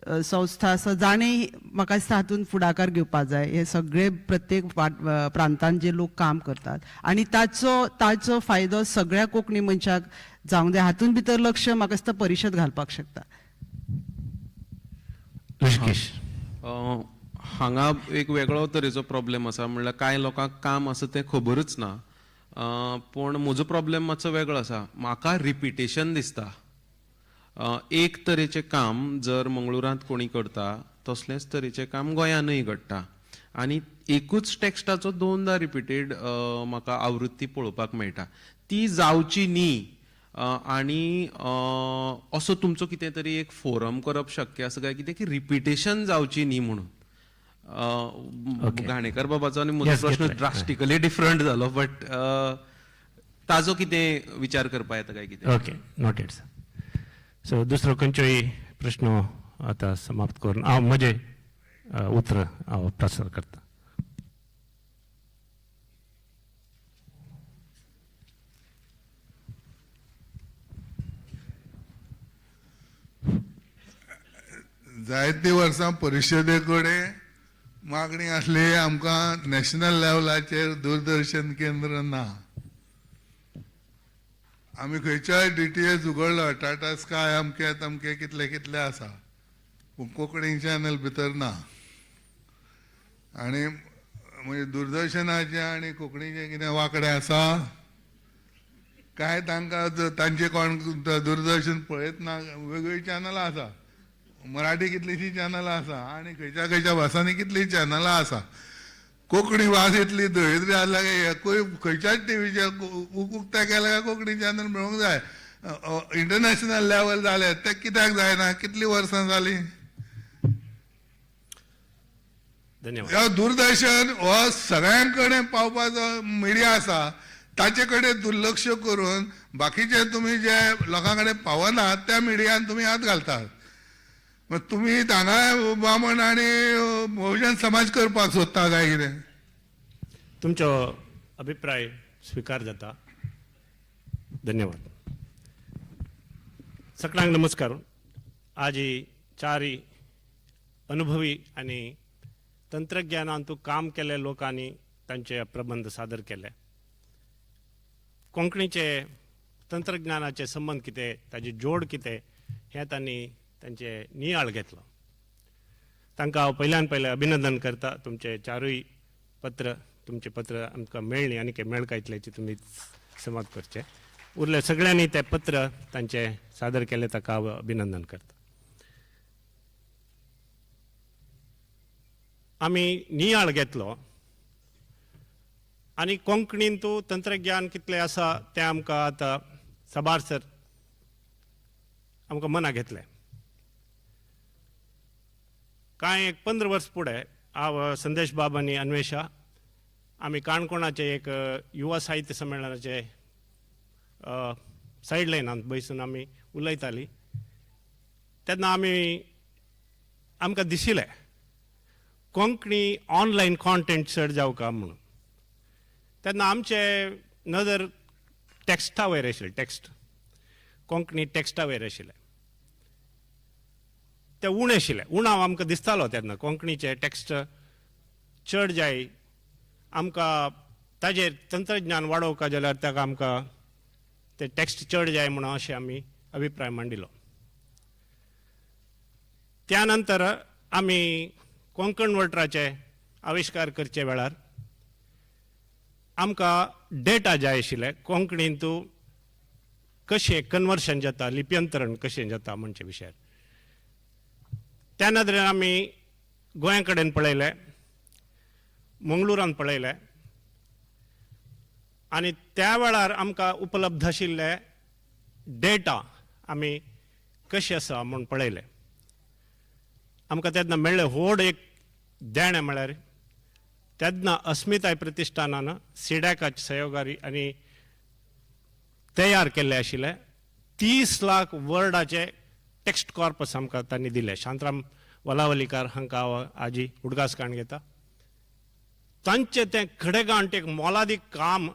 संस्था आसा जाणें म्हाका दिसता हातूंत फुडाकार घेवपा जाय. हे सगळे प्रत्येक प्रांतांत जे लोक काम करतात आनी ताचो ताचो फायदो सगळ्या कोंकणी मनशाक जावंक जाय, हातूंत भितर लक्ष म्हाका दिसता परिशद घालपाक शकता. ऋषिकेश, हांगा एक वेगळो तरेचो प्रॉब्लेम आसा, म्हणल्यार कांय लोकांक काम आसा तें खबरूच ना. पूण म्हजो प्रॉब्लेम मातसो वेगळो आसा. म्हाका रिपिटेशन दिसता. एक तरेचें काम जर मंगळुरांत कोणी करता तसलेंच तरेचें काम गोंयानूय घडटा आनी एकूच टॅक्स्टाचो दोनदा रिपिटेड म्हाका आवृत्ती पळोवपाक मेळटा. ती जावची न्ही आनी असो तुमचो कितें तरी एक फोरम करप शक्य आसा काय कितें की रिपिटेशन जावची न्ही म्हणून. घाणेकर बाबाचो आनी म्हजो प्रश्न ड्रास्टिकली डिफरंट जालो, बट ताजो कितें विचार करपा येता काय कितें? Okay, noted sir. सो दुसरो खंयचोय प्रश्न आतां समाप्त करून हांव म्हजें उतर हांव प्रसार करता. जायतीं वर्सां परिशदे कडेन मागणी आसली आमकां नॅशनल लेवलाचेर दूरदर्शन केंद्र ना. आमी खंयच्याय DTH उगडलो, टाटा स्काय अमके तमके कितले कितले आसा, पूण कोंकणी चॅनल भितर ना. आनी म्हणजे दूरदर्शनाचें आनी कोंकणीचें कितें वांकडें आसा काय तांकां तांचे कोण दूरदर्शन पळयत ना. वेगवेगळीं चॅनलां आसा, मराठी कितलींशीं चॅनलां आसा आनी खंयच्या खंयच्या भासांनी कितलीं चॅनलां आसा. कोंकणी भास इतली दळिद्री आसल्या काय एकूय खंयच्याच टिवीचेर उक्ते केल्या काय कोंकणी चॅनल मेळूंक जाय. इंटरनॅशनल लेवल जालें तें कित्याक जायना? कितलीं वर्सां जालीं? धन्यवाद. दूरदर्शन हो सगळ्यां कडेन पावपाचो मिडिया आसा, ताचे कडेन दुर्लक्ष करून बाकीचे तुमी जे लोकां कडेन पावनात त्या मिडियान तुमी हात घालतात. मग तुमी हांगा बामण आनी बहुजन समाज करपाक सोदता काय कितें? तुमचो अभिप्राय स्विकार जाता. धन्यवाद. सगळ्यांक नमस्कार. आज चारी अनुभवी आनी तंत्रज्ञानांतू काम केल्ले लोकांनी तांचे प्रबंध सादर केले. कोंकणीचे तंत्रज्ञानाचे संबंद कितें, ताजे जोड कितें हें तांणी तांचे नियाळ घेतलो. तांकां हांव पयल्यान पयलें अभिनंदन करता. तुमचे चारूय पत्र, तुमचें पत्र आमकां मेळ्ळीं आनी मेळका इतल्याची तुमी समाज करचें. उरले सगळ्यांनी तें पत्र तांचें सादर केलें, ताका हांव अभिनंदन करता. आमी नियाळ घेतलो आनी कोंकणींतू तंत्रज्ञान कितलें आसा तें आमकां आतां साबार सर आमकां मना घेतलें. कांय एक 15 वर्स फुडें हांव संदेश बाब आनी अन्वेशा आमी काणकोणाचे एक युवा साहित्य संमेलनाचे सायड लायनांत बसून आमी उलयतालीं. तेन्ना आमी आमकां दिशिल्लें कोंकणी ऑनलायन कॉन्टेंट चड जावका म्हणून. तेन्ना आमचे नदर टॅक्स्टा वयर आशिल्लें, टॅक्स्ट कोंकणी टॅक्स्टा वयर आशिल्लें, ते उणें आशिल्लें. उणाव आमकां दिसतालो तेन्ना कोंकणीचे टॅक्स्ट चड जाय आमकां, ताजेर तंत्रज्ञान वाडोवका जाल्यार ताका आमकां ते टॅक्स्ट चड जाय म्हणून अशें आमी अभिप्राय मांडिल्लो. त्या नंतर आमी कोंकण वल्टराचे आविश्कार करचे वेळार आमकां डेटा जाय आशिल्ले कोंकणींतू कशें कन्वर्शन जाता, लिप्यंतरण कशें जाता म्हणचे विशयार. त्या नदरेन आमी गोंया कडेन पळयलें, मंगळुरान पळयलें आनी त्या वेळार आमकां उपलब्ध आशिल्ले डेटा आमी कशें आसा म्हूण पळयलें. आमकां तेन्ना मेळ्ळें व्हड एक देणें म्हळ्यार तेन्ना अस्मिताय प्रतिश्ठानान सिडॅकाच्या सहयोगारी आनी तयार केल्ले आशिल्ले 30 लाख वर्डाचे टेक्स्ट कॉर्पस आमकां तांणी दिले. शांतराम वालावलीकार हांकां हांव आजी उडगास काण घेता. तांचें तें खडेगांठ एक मोलादीक काम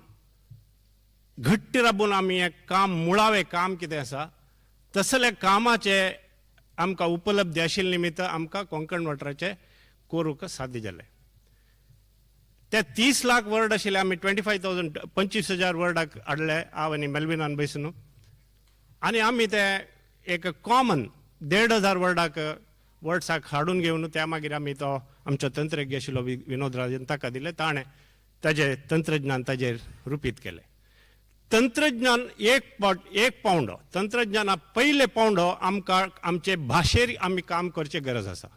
घट्ट राबून आमी हें काम, मुळावें काम कितें आसा तसल्या कामाचें आमकां उपलब्धी आशिल्ले निमित्त आमकां कोंकण वाठाराचें करूंक साध्य जालें. ते 30 लाख वर्ड आशिल्ले, आमी 25,000 25,000 वर्डाक हाडले हांव आनी मेल्विनान बसून, आनी आमी ते एक कॉमन 1,500 वर्डाक वर्ड्साक हाडून घेवन त्या मागीर आमी तो आमचो तंत्रज्ञ आशिल्लो विनोद राजन ताका दिले, ताणें ताजें तंत्रज्ञान ताजेर रुपीत केलें. तंत्रज्ञान एक पावंडो, तंत्रज्ञाना पयले पावंडो आमकां आमचे भाशेर आमी काम करचे गरज आसा.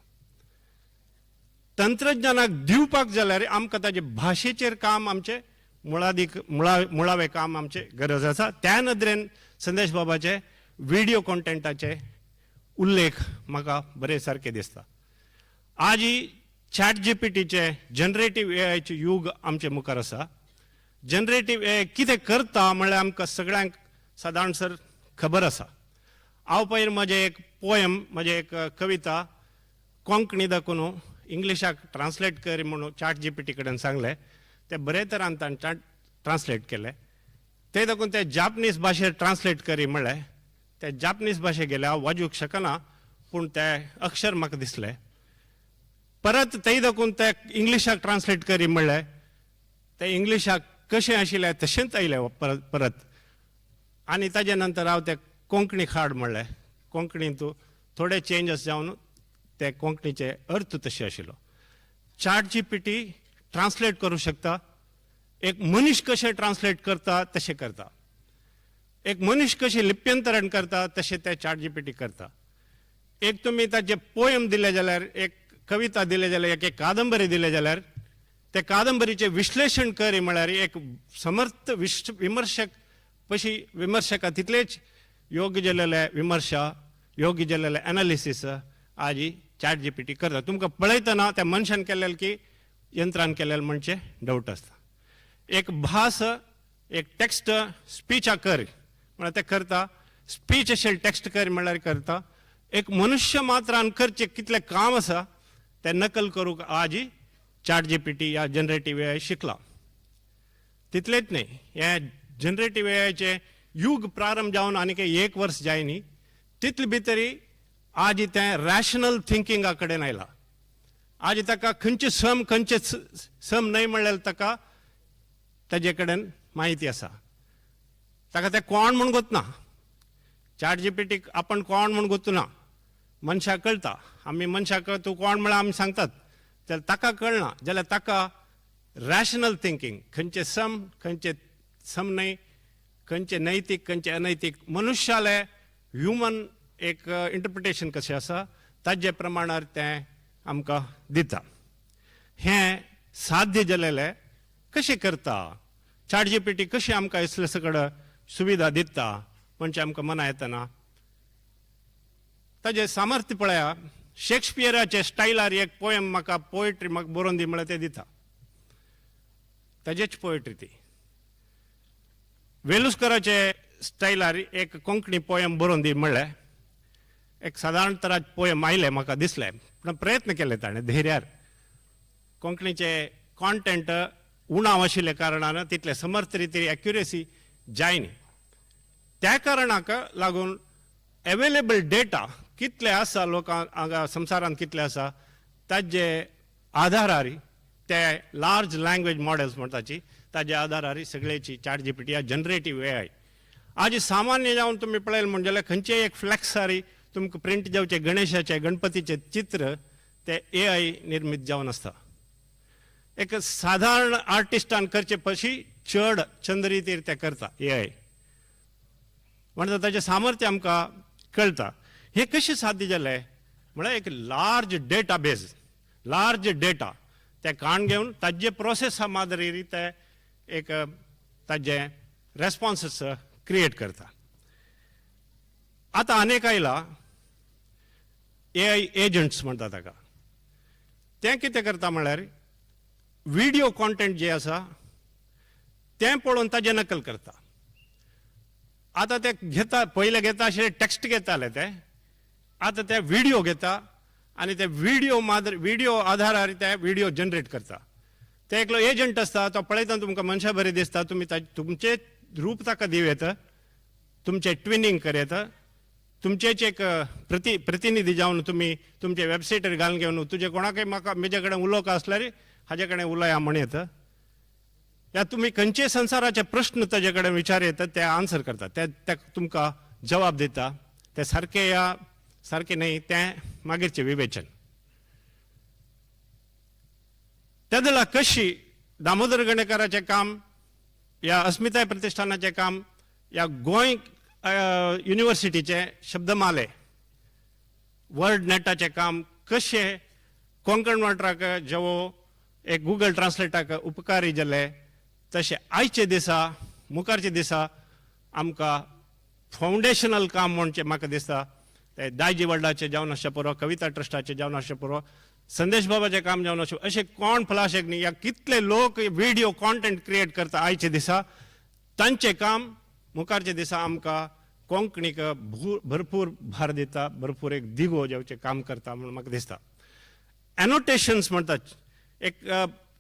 तंत्रज्ञानाक दिवपाक जाल्यार आमकां ताजे भाशेचेर काम आमचें मुळादीक मुळावें काम आमचें गरज आसा. त्या नदरेन संदेश बाबाचे व्हिडियो कॉन्टेंटाचे उल्लेख म्हाका बरे सारके दिसता. आजी चॅट जीपीटीचे जनरेटीव एआयचे युग आमचे मुखार आसा. जनरेटीव एआय कितें करता म्हणल्यार आमकां सगळ्यांक सादारण सर खबर आसा. हांव पयर म्हजें एक पोयम, म्हजें एक कविता कोंकणी दाखोवन इंग्लिशाक ट्रान्सलेट कर म्हणून चॅट जीपीटी कडेन सांगलें, तें बरे तरान ताणें ट्रान्सलेट केलें. तें दाखोवन ते जापनीज भाशेर ट्रान्सलेट करी म्हणलें, ते जापनीज भाशे गेले, हांव वाजूंक शकना पूण ते अक्षर म्हाका दिसलें. परत तेय दाखोवन ते इंग्लिशाक ट्रान्सलेट करी म्हणलें, ते इंग्लिशाक कशें आशिल्लें तशेंच आयलें परत परत. आनी ताजे नंतर हांव ते कोंकणी हाड म्हणलें, कोंकणींत थोडे चेंजस जावन ते कोंकणीचे अर्थ तशे आशिल्लो. चॅट जीपीटी ट्रान्सलेट करूं शकता, एक मनीस कशें ट्रान्सलेट करता तशें करता, एक मनीस कशें लिप्यंतरण करता तशें ते चॅट जीपीटी करता. एक तुमी ताचे पोयम दिले जाल्यार, एक कविता दिले जाल्यार, एक कादंबरी दिले जाल्यार ते कादंबरीचें विश्लेशण करी म्हळ्यार एक समर्थ विमर्शक पशी विमर्शका तितलेच योग्य जालेले विमर्शा, योग्य जालेले एनालिसीस आजी चॅट जीपीटी करता. तुमकां पळयतना त्या मनशान केल्लें की यंत्रान केल्लें म्हणचें डावट आसता. एक भास, एक टेक्स्ट स्पीचा कर म्हळ्यार तें करता, स्पीच अशें टेक्स्ट कर म्हळ्यार करता. एक मनुष्य मात्रान करचें कितलें काम आसा तें नकल करूंक आजी चॅट जीपीटी या जनरेटीव एआय शिकला. तितलेंच न्हय, हें जनरेटीव एआयचें युग प्रारंभ जावन आनीक एक वर्स जाय न्ही, तितले भितरी आज तें रॅशनल थिंकिंगा कडेन आयलां. आज ताका खंयचें सम खंयचें सम न्हय म्हणल्यार ताका ताजे कडेन म्हायती आसा. ताका तें कोण म्हूण गोतना, चॅट जीपीटीक आपण कोण म्हूण गोतना, मनशाक कळटा. आमी मनशाक तूं कोण म्हळ्यार आमी सांगतात, जाल्यार ताका कळना जाल्यार ताका रॅशनल थिंकींग, खंयचें सम खंयचें सम न्हय, खंयचें नैतीक खंयचें अनैतीक, मनुष्यालें ह्युमन एक इंटरप्रिटेशन कशें आसा ताजे प्रमाणार तें आमकां दिता. हें साध्य जालेलें कशें करता, चॅट जीपीटी कशें आमकां इसले सगळं सुविधा दिता म्हणजे आमकां मना येतना ताजें सामर्थ्य पळया. शेक्सपियराचे स्टायलार एक पोयम म्हाका पोयट्री म्हाका बरोवन दी म्हळ्यार तें दिता, ताजेच पोयट्री ती. वेलुस्कराचे स्टायलार एक कोंकणी पोयम बरोवन दी म्हणलें, एक सादारण तरा पोयम आयलें म्हाका दिसलें, पूण प्रयत्न केले ताणें धैर्यार. कोंकणीचे कॉन्टेंट उणाव आशिल्ल्या कारणान तितले समर्थ रिती एक्युरेसी जायनी, त्या कारणाक लागून एवेलेबल डेटा कितले आसा लोकांक हांगा संवसारांत कितले आसा ताजे आधारार ते लार्ज लँग्वेज मॉडेल्स म्हणटाची ताजे आधारार सगळ्याची चॅट जीपीटी या जनरेटीव एआय. आज सामान्य जावन तुमी पळयलें म्हण जाल्यार खंयचेय एक फ्लॅक्सारी तुमकां प्रिंट जावचे गणेशाचे गणपतीचे चित्र ते एआय निर्मीत जावन आसता. एक साधारण आर्टिस्टान करचे पशी चड चंद रितीर ते करता एआय, म्हणटा ताचें सामर्थ्य आमकां कळटा. हें कशें साध्य जालें म्हळ्यार एक लार्ज डेटा बेज, लार्ज डेटा ते काण घेवन ताजे प्रोसेसा मादरी ते एक ताजे रेस्पॉन्सीस क्रिएट करता. आतां आनेक आयला एआय एजंट्स म्हणटा ताका. तें कितें करता म्हळ्यार व्हिडियो कॉन्टेंट जे आसा तें पळोवन ताजें नकल करता. आतां ते घेता, पयले घेता अशें टॅक्स्ट घेताले ते, आतां ते व्हिडियो घेता. आनी ते व्हिडियो मादर व्हिडियो आधारार ते व्हिडियो जनरेट करता. ते एकलो एजंट आसता, तो पळयता तुमकां मनशा बरें दिसता, तुमी तुमचें रूप ताका दिवं येता, तुमचें ट्विनींग कर येता, तुमचेच एक प्रतिनिधी जावन तुमी तुमचे वेबसायटीर घालून घेवन तुजे कोणाकय म्हाका म्हजे कडेन उलोवंक आसल्यार हाजे कडेन उलया म्हण येता, या तुमी खंयचे संवसाराचे प्रश्न ताजे कडेन विचार येता ते आन्सर करता, ते तुमकां जवाब दिता. ते सारके या सारकें न्हय तें मागीरचें विवेचन. तेदळा कशी दामोदर गणेकाराचें काम या अस्मिताय प्रतिष्ठानाचें काम या गोंय युनिवर्सिटीचें शब्दमाले वर्ड नेटाचें काम कशें कोंकण वाठाराक जेवो एक गुगल ट्रान्सलेटाक उपकारी जालें, तशें आयचे दिसा मुखारचे दिसा आमकां फावंडेशनल काम म्हणचें म्हाका दिसता ते दायजी वर्ल्डाचें जावन आसचें पुरो, कविता ट्रस्टाचें जावन आसचें पुरो, संदेश बाबाचें काम जावन आसचें, अशें कोण फलाशेक न्ही या कितले लोक व्हिडियो कॉन्टेंट क्रिएट करता आयचे दिसा, तांचें काम मुखारच्या दिसा आमकां कोंकणीक भरपूर भार दिता, भरपूर एक दिगो जेवचें काम करता म्हूण म्हाका दिसता. एनोटेशन्स म्हणटात, एक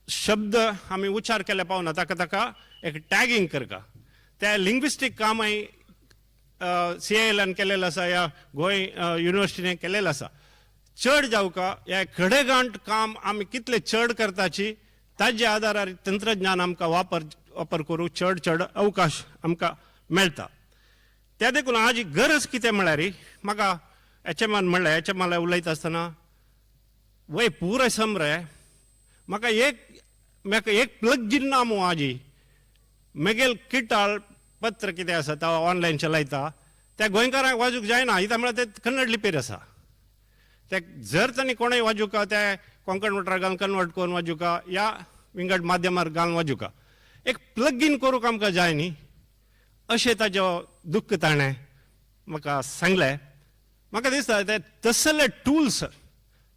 शब्द आमी उच्चार केल्या पावना ताका ताका एक टॅगींग करता, त्या लिंग्विस्टीक कामय CILन केलेलें आसा या गोंय युनिवर्सिटीन केलेलें आसा. चड जावका ह्या खडेगांठ काम आमी कितले चड करताची ताजे आदारार तंत्रज्ञान आमकां वापर करूंक चड चड अवकाश आमकां मेळटा. त्या देखून आज गरज कितें म्हळ्यार म्हाका एचएमान म्हणलें, एचएमाला उलयता आसतना वय पुराय समरे म्हाका एक प्लगीन ना मू आजी मेगेल किटाळ पत्र कितें आसा तो ऑनलायन चलयता त्या गोंयकारांक वाजूंक जायना, कित्याक म्हळ्यार ते कन्नड लिपीर आसा. ते जर तांणी कोणूय वाजूका ते कोंकण वाठाराक घालून कन्वर्ट करून वाजूका या विंगड माध्यमार घालून वाजूका, एक प्लगीन करूंक आमकां जाय न्ही, अशें ताजो दुख्ख ताणें म्हाका सांगलें. म्हाका दिसता ते तसले टुल्स,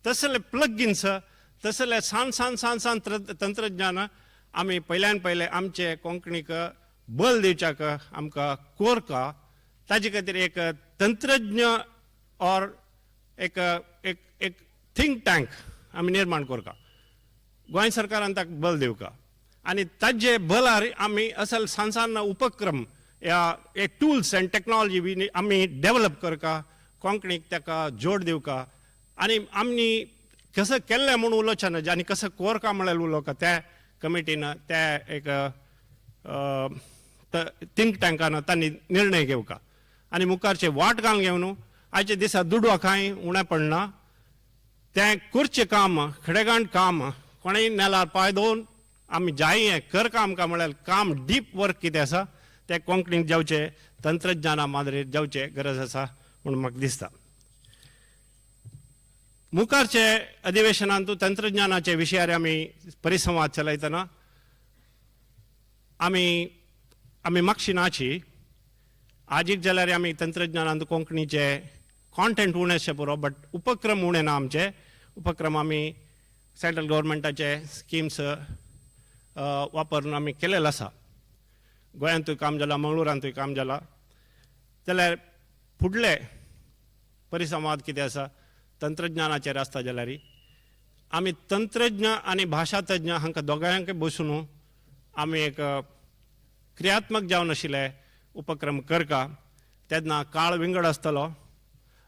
तसले प्लगीन्स, तसले सान सान सान सान तंत्रज्ञान आमी पयल्यान पयले आमचे कोंकणीक बल दिवच्याक आमकां कोरका, ताजे खातीर एक तंत्रज्ञ ऑर एक एक एक थिंक टँक आमी निर्माण करका, गोंय सरकारान ताका बल दिवका आनी ताजे बलार आमी असल सान सान उपक्रम या एक टुल्स एंड टॅक्नॉलॉजी बी आमी डेवलप करका, कोंकणीक ताका जोड दिवका आनी आमी कसं केल्लें म्हूण उलोवचें ना आनी कसं कोरका म्हळ्यार उलोवका त्या कमिटीन त्या एक थिंक टँकान तांणी निर्णय घेवका आनी मुखारचे वाट घालून घेवन आयच्या दिसा दुडवा कांय उणें पडना, तें करचें काम खडेगांठ काम कोणेय नेलार पांय दवरून आमी जाय हें कर काम काय म्हळ्यार काम डीप वर्क कितें आसा तें कोंकणीक जावचें तंत्रज्ञाना मादरेर जावचें गरज आसा म्हूण म्हाका दिसता. मुखारचे अधिवेशनांत तंत्रज्ञानाचे विशयार आमी परिसंवाद चलयतना आमी आमी मागशी नाची आजीक जाल्यार आमी तंत्रज्ञानांत कोंकणीचे कॉन्टेंट उणें अशें पुरो, बट उपक्रम उणें ना आमचे. उपक्रम आमी सेंट्रल गव्हर्मेंटाचे स्किम्स वापरून आमी केलेले आसा, गोंयांतूय काम जालां, मंगळुरांतूय काम जालां. जाल्यार फुडले परिसंवाद कितें आसा तंत्रज्ञानाचेर आसता जाल्यार आमी तंत्रज्ञ आनी भाशातज्ञ हांकां दोगांक बसून आमी एक क्रियात्मक जावन आशिल्ले उपक्रम करका. तेन्ना काळ विंगड आसतलो.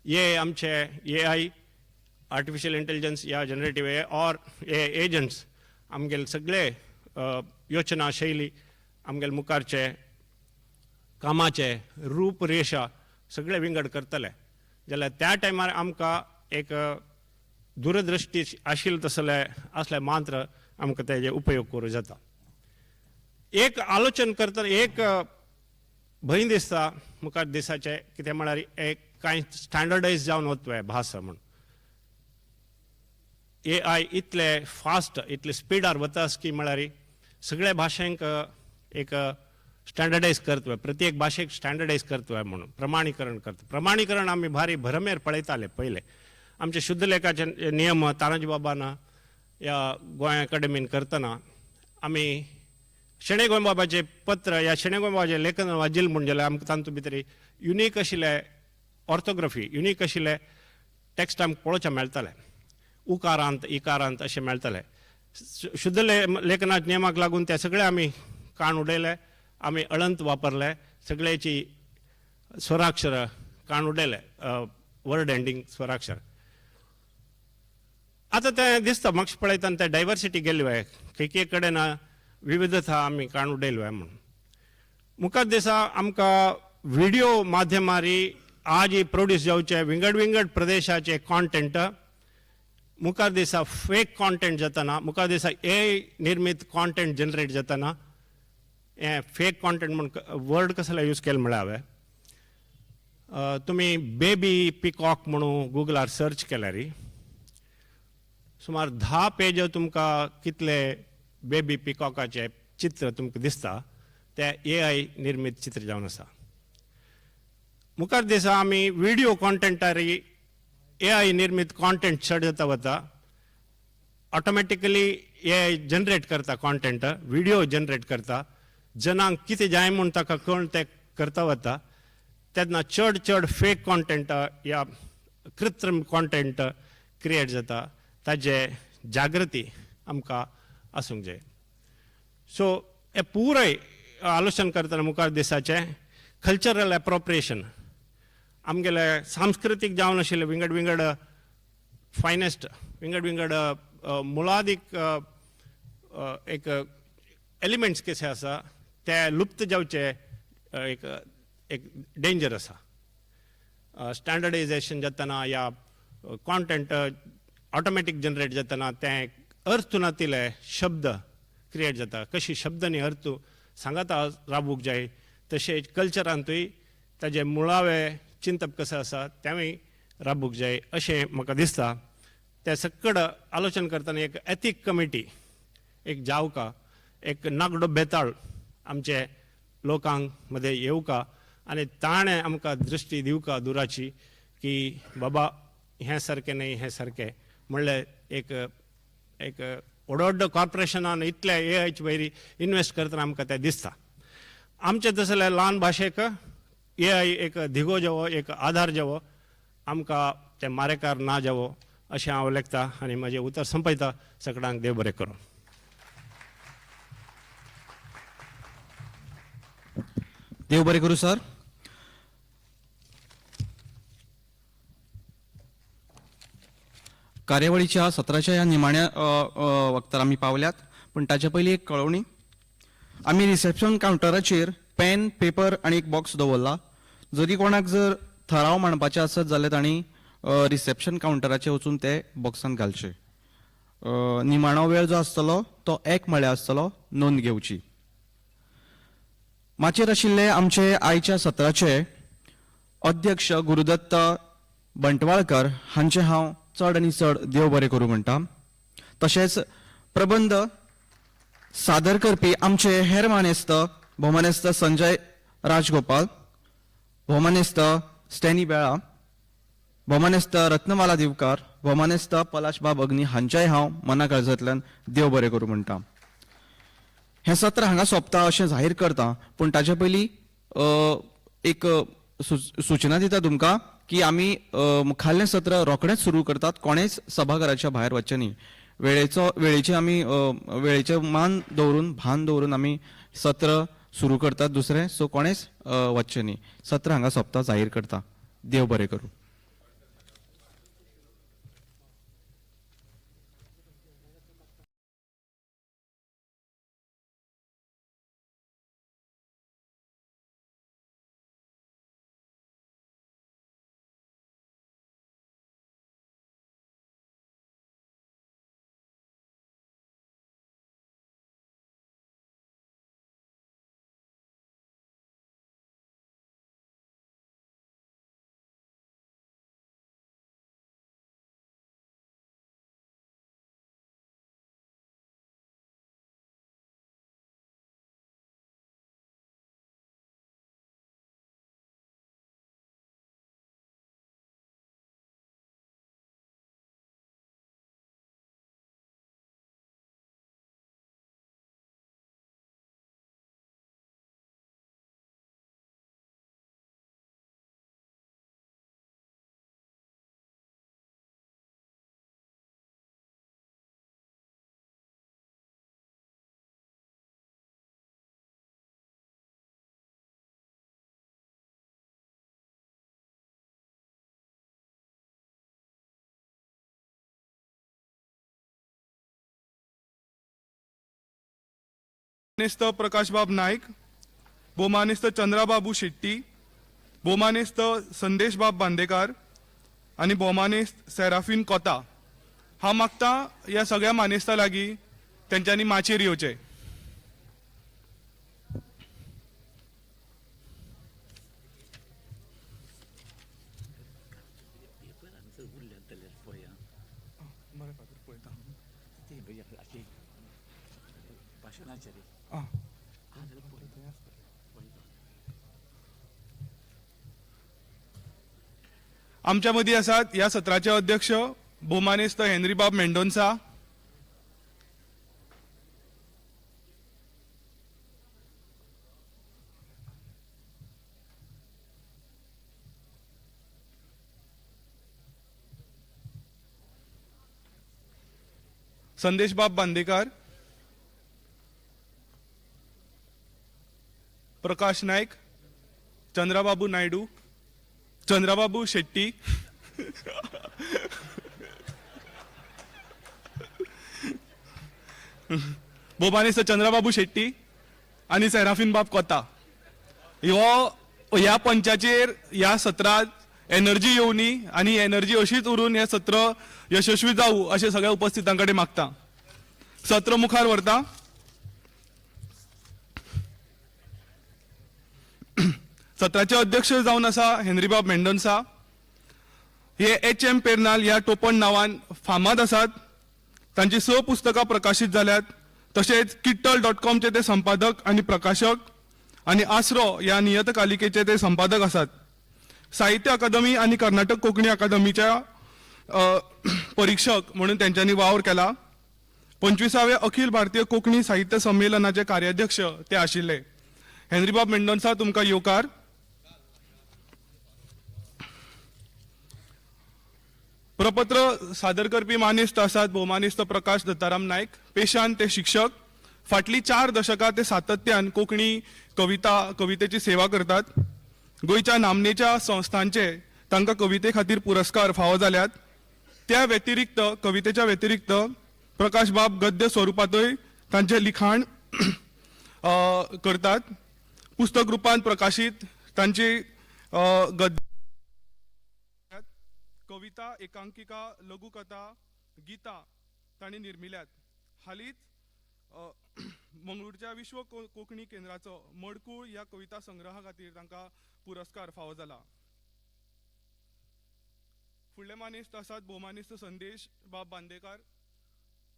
हे आमचे AI, artificial intelligence या जनरेटीव ए ऑर ए एजंट्स आमगेले सगळे योजना शैली आमगेले मुखारचे कामाचे रूपरेशा सगळे विंगड करतले. जाल्यार त्या टायमार आमकां एक दूरदृश्टी आशिल्ले तसले असले मात्र आमकां तेजे उपयोग करूं जाता. एक आलोचन करतना एक भंय दिसता मुखार दिसाचे कितें म्हळ्यार एक कांय स्टँडर्डायज जावन वतले भास म्हूण. AI इतले फास्ट इतले स्पिडार वता की म्हळ्यार सगळ्या भाशेंक एक स्टँडर्डायज करतले, प्रत्येक भाशेक स्टँडर्डायज करतले म्हणून प्रमाणीकरण करता. प्रमाणीकरण आमी भारी भरमेर पळयताले पयले. आमचे शुद्धलेखाचे नियम तानाजी बाबान ह्या गोंय अकाडेमीन करतना आमी शणै गोंयबाबाचें पत्र ह्या शणै गोंयबाबाचें लेखन वाजील म्हूण जाल्यार आमकां तातूंत भितर युनीक आशिल्ले ऑर्थोग्राफी, युनीक आशिल्ले टॅक्स्ट आमकां पळोवचें मेळटाले. उकारांत इकारांत अशें मेळटलें. शुद्ध लेखनाच्या नेमाक लागून ते सगळे आमी काण उडयले, आमी अळंत वापरले, सगळ्याची स्वराक्षर काण उडयले, वर्ड एंडींग स्वराक्षर. आतां तें दिसता म्हाका पळयतना तें डायवर्सिटी गेल्ली वय, खंय कडेन विविधता आमी काण उडयली वय म्हणून. मुखार दिसा आमकां व्हिडियो माध्यमारी आज प्रोड्यूस जावचे विंगड विंगड प्रदेशाचे कॉन्टेंट मुखार दिसा फेक कॉन्टेंट जाताना, मुखार दिसा ए निर्मीत कॉन्टेंट जनरेट जाताना, हें फेक कॉन्टेंट म्हूण वर्ड कसले यूज केले म्हळ्यार हांवें तुमी बेबी पिकॉक म्हणून गुगलार सर्च केल्यार सुमार 10 पेज तुमकां कितले बेबी पिकॉकाचे चित्र तुमकां दिसता, ते ए I निर्मीत चित्र जावन आसा. मुखार दिसा आमी व्हिडियो कॉन्टेंटार ए I निर्मीत कॉन्टेंट चड जाता वता, ऑटोमॅटिकली ए I generate करता कॉन्टेंट, व्हिडियो जनरेट करता, जनांक कितें जाय म्हूण ताका कळून ते करता वता. तेन्ना चड चड फेक कॉन्टेंट या कृत्रिम कॉन्टेंट क्रिएट जाता, ताजे जागृती आमकां आसूंक जाय. सो हे पुराय आलोचन करतना मुखार दिसाचें कल्चरल एप्रोप्रिएशन, आमगेले सांस्कृतीक जावन आशिल्ले विंगड विंगड फायनेस्ट विंगड विंगड मुळादीक एक एलिमेंट्स कशे आसा ते लुप्त जावचे एक एक डेंजर आसा. स्टँडर्डायजेशन जातना या कॉन्टेंट ऑटोमॅटीक जनरेट जातना तें अर्थ नातिल्ले शब्द क्रिएट जाता. कशी शब्द न्ही अर्थ सांगाता राबूंक जाय, तशें कल्चरांतूय ताजें मुळावें चिंतप कशें आसा तेंवूय राबूंक जाय अशें म्हाका दिसता. तें सकड आलोचन करतना एक एथीक कमिटी एक जावका, एक नागडो बेताळ आमचे लोकांक मदें येवका आनी ताणें आमकां दृश्टी दिवका दुराची की बाबा हें सारकें न्हय हें सारकें म्हणल्यार एक एक व्हड व्हड कॉर्पोरेशनान इतले ए आयचे वयर इन्वेस्ट करतना आमकां तें दिसता. आमचे तसले ल्हान भाशेक ए I एक धिगो जावो, एक आधार जावो, आमकां तें मारेकार ना जावो अशें हांव लेखता आनी म्हजें उतर संपयता. सगळ्यांक देव बरें करूं. देव बरें करूं सर. कार्यावळीच्या सत्राच्या ह्या निमाण्या वक्तार आमी पावल्यात, पूण ताचे पयलीं एक कळोवणी. आमी रिसेप्शन कावंटराचेर पेन, पेपर आनी एक बॉक्स दवरला. जरी कोणाक जर थराव मांडपाचे आसत जाल्यार तांणी रिसेप्शन कावंटराचेर वचून ते बॉक्सांत घालचे. निमाणो वेळ जो आसतलो तो 1 म्हळ्यार आसतलो, नोंद घेवची. माचयेर आशिल्ले आमचे आयच्या सत्राचे अध्यक्ष गुरुदत्त बंटवाळकर हांचे हांव चड आनी चड देव बरें करूं म्हणटा. तशेंच प्रबंध सादर करपी आमचे हेर मानेस्त भोवमानेस्त संजय राजगोपाल, भोवमानेस्त स्टॅनी बेळा, भोवमानेस्त रत्नमाला दिवकार, भोवमानेस्त पलाशबाब अग्नी हांचेय हांव मना काळजांतल्यान देव बरें करूं म्हणटा. हें सत्र हांगा सोंपता अशें जाहीर करता, पूण ताचे पयलीं एक सुचना दिता तुमकां की आमी मुखाल्लें सत्र रोखडेंच सुरू करतात. कोणेच सभाघराच्या भायर वचचें न्ही. वेळेचें आमी वेळेचें मान दवरून, भान दवरून आमी सत्र सुरू करतात दुसरें. सो कोणेच वचचें न्ही. सत्र हांगा सोंपता जाहीर करता. देव बरें करूं. भोवमानेस्त प्रकाशबाब नायक, भोवमानेस्त चंद्राबाबू शेट्टी, भोवमानेस्त संदेशबाब बांदेकार आनी भोवमानेस्त सेराफीन कोता. हांव मागता ह्या सगळ्या मानेस्ता लागीं तेंच्यांनी माचयेर येवचें. आमच्या मदीं आसात ह्या सत्राचे अध्यक्ष भोवमानेस्त हेनरीबाब मेंडोन्सा, संदेशबाब बांदेकार, प्रकाश नायक, चंद्राबाबू नायडू, चंद्राबाबू शेट्टी, भोवमानेस्त चंद्राबाबू शेट्टी आनी सेराफीन बाब कोता. ह्यो ह्या पंचाचेर ह्या सत्रांत एनर्जी येवनी आनी एनर्जी अशीच उरून हें सत्र यशस्वी जावं अशें सगळ्या उपस्थितां कडेन मागता. सत्र मुखार व्हरता. सत्राचे अध्यक्ष जावन आसा हेनरीबाब मेंडोन्सा. हे एच.एम. पेर्नाल ह्या टोपण नांवान फामाद आसात. तांची 6 पुस्तकां प्रकाशीत जाल्यात. तशेंच kittal.comचे ते संपादक आनी प्रकाशक आनी आसरो ह्या नियतकालिकेचे ते संपादक आसात. साहित्य अकादमी आनी कर्नाटक कोंकणी अकादमीच्या परिक्षक म्हणून तेंच्यांनी वावर केला. 25व्या अखिल भारतीय कोंकणी साहित्य संमेलनाचे कार्याध्यक्ष ते आशिल्ले. हेनरीबाब मेंडोन्सा, तुमकां येवकार. प्रपत्र सादर करपी मानेस्त आसात भोवमानेस्त प्रकाश दत्ताराम नायक. पेशान ते शिक्षक. फाटलीं 4 दशकां ते सातत्यान कोंकणी कविता कवितेची सेवा करतात. गोंयच्या नामनेच्या संस्थांचे तांकां कविते खातीर पुरस्कार फावो जाल्यात. त्या व्यतिरिक्त कवितेच्या व्यतिरिक्त प्रकाश बाब गद्य स्वरुपांतूय तांचें लिखाण करतात. पुस्तक रुपान प्रकाशीत तांची गद्य कविता, एकांकिका, लघुकथा, गीता तांणी निर्मिल्यात. हालींच मंगळूरच्या विश्व कोंकणी केंद्राचो मडकूळ ह्या कविता संग्रहा खातीर तांकां पुरस्कार फावो जाला. फुडले मानेस्त आसात भोवमानेस्त संदेश बाब बांदेकार.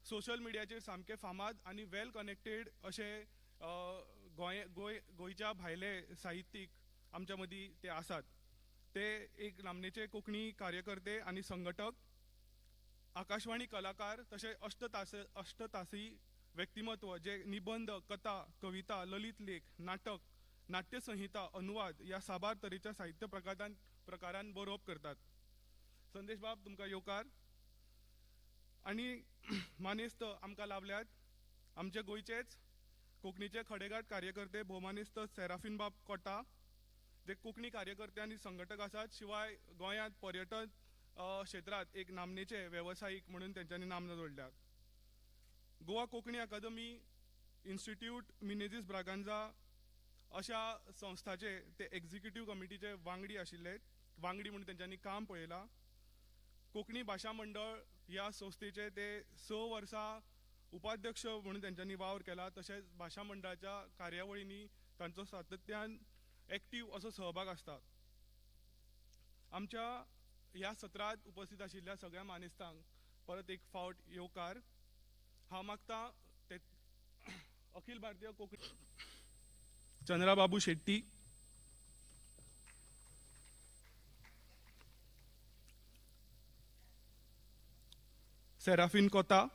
सोशल मिडियाचेर सामके फामाद आनी वेल कनेक्टेड अशे गोंयच्या भायले साहित्यीक आमच्या मदीं ते आसात. ते एक नामनेचे कोंकणी कार्यकर्ते आनी संघटक, आकाशवाणी कलाकार, तशें अष्टतासी व्यक्तिमत्व जे निबंध, कथा, कविता, ललित लेख, नाटक, नाट्यसंहिता, अनुवाद ह्या साबार तरेच्या साहित्य प्रकारान बरोवप करतात. संदेश बाब, तुमकां येवकार. आनी मानेस्त आमकां लाभल्यात आमचे गोंयचेच कोंकणीचे खडेगांठ कार्यकर्ते भोवमानेस्त सेराफीन बाब कोटा, जे कोंकणी कार्यकर्ते आनी संघटक आसात. शिवाय गोंयांत पर्यटन क्षेत्रांत एक नामनेचे वेवसायीक म्हणून तेंच्यांनी नामना जोडल्यात. गोवा कोंकणी अकादमी, इन्स्टिट्यूट मिनेझीस ब्रागांझा अशा संस्थाचे ते एक्झिक्युटीव कमिटीचे वांगडी आशिल्ले. वांगडी म्हणून तेंच्यांनी काम पळयलां. कोंकणी भाशा मंडळ ह्या संस्थेचे ते 6 वर्सां उपाध्यक्ष म्हणून तेंच्यांनी वावर केला. तशेंच भाशा मंडळाच्या कार्यावळींनी तांचो सातत्यान एक्टीव असो सहभाग आसता. आमच्या ह्या सत्रांत उपस्थित आशिल्ल्या सगळ्या मानेस्तांक परत एक फावट येवकार. हांव मागता ते अखिल भारतीय कोंकणी चंद्राबाबू शेट्टी, सेराफीन कोता,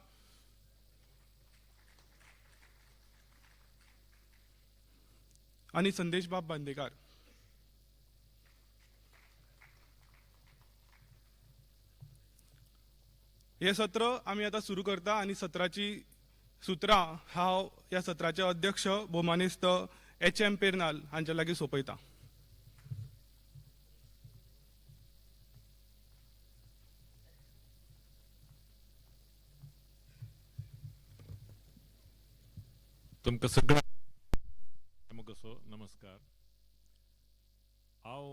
आनी संदेशबाब बांदेकार. हे सत्र आमी आतां सुरू करता आनी सत्राची सुत्रां हांव ह्या सत्राचे अध्यक्ष भोवमानेस्त एच.एम. पेर्नाल हांच्या लागीं सोंपयता. तुमकां सगळ्यांक नमस्कार. हांव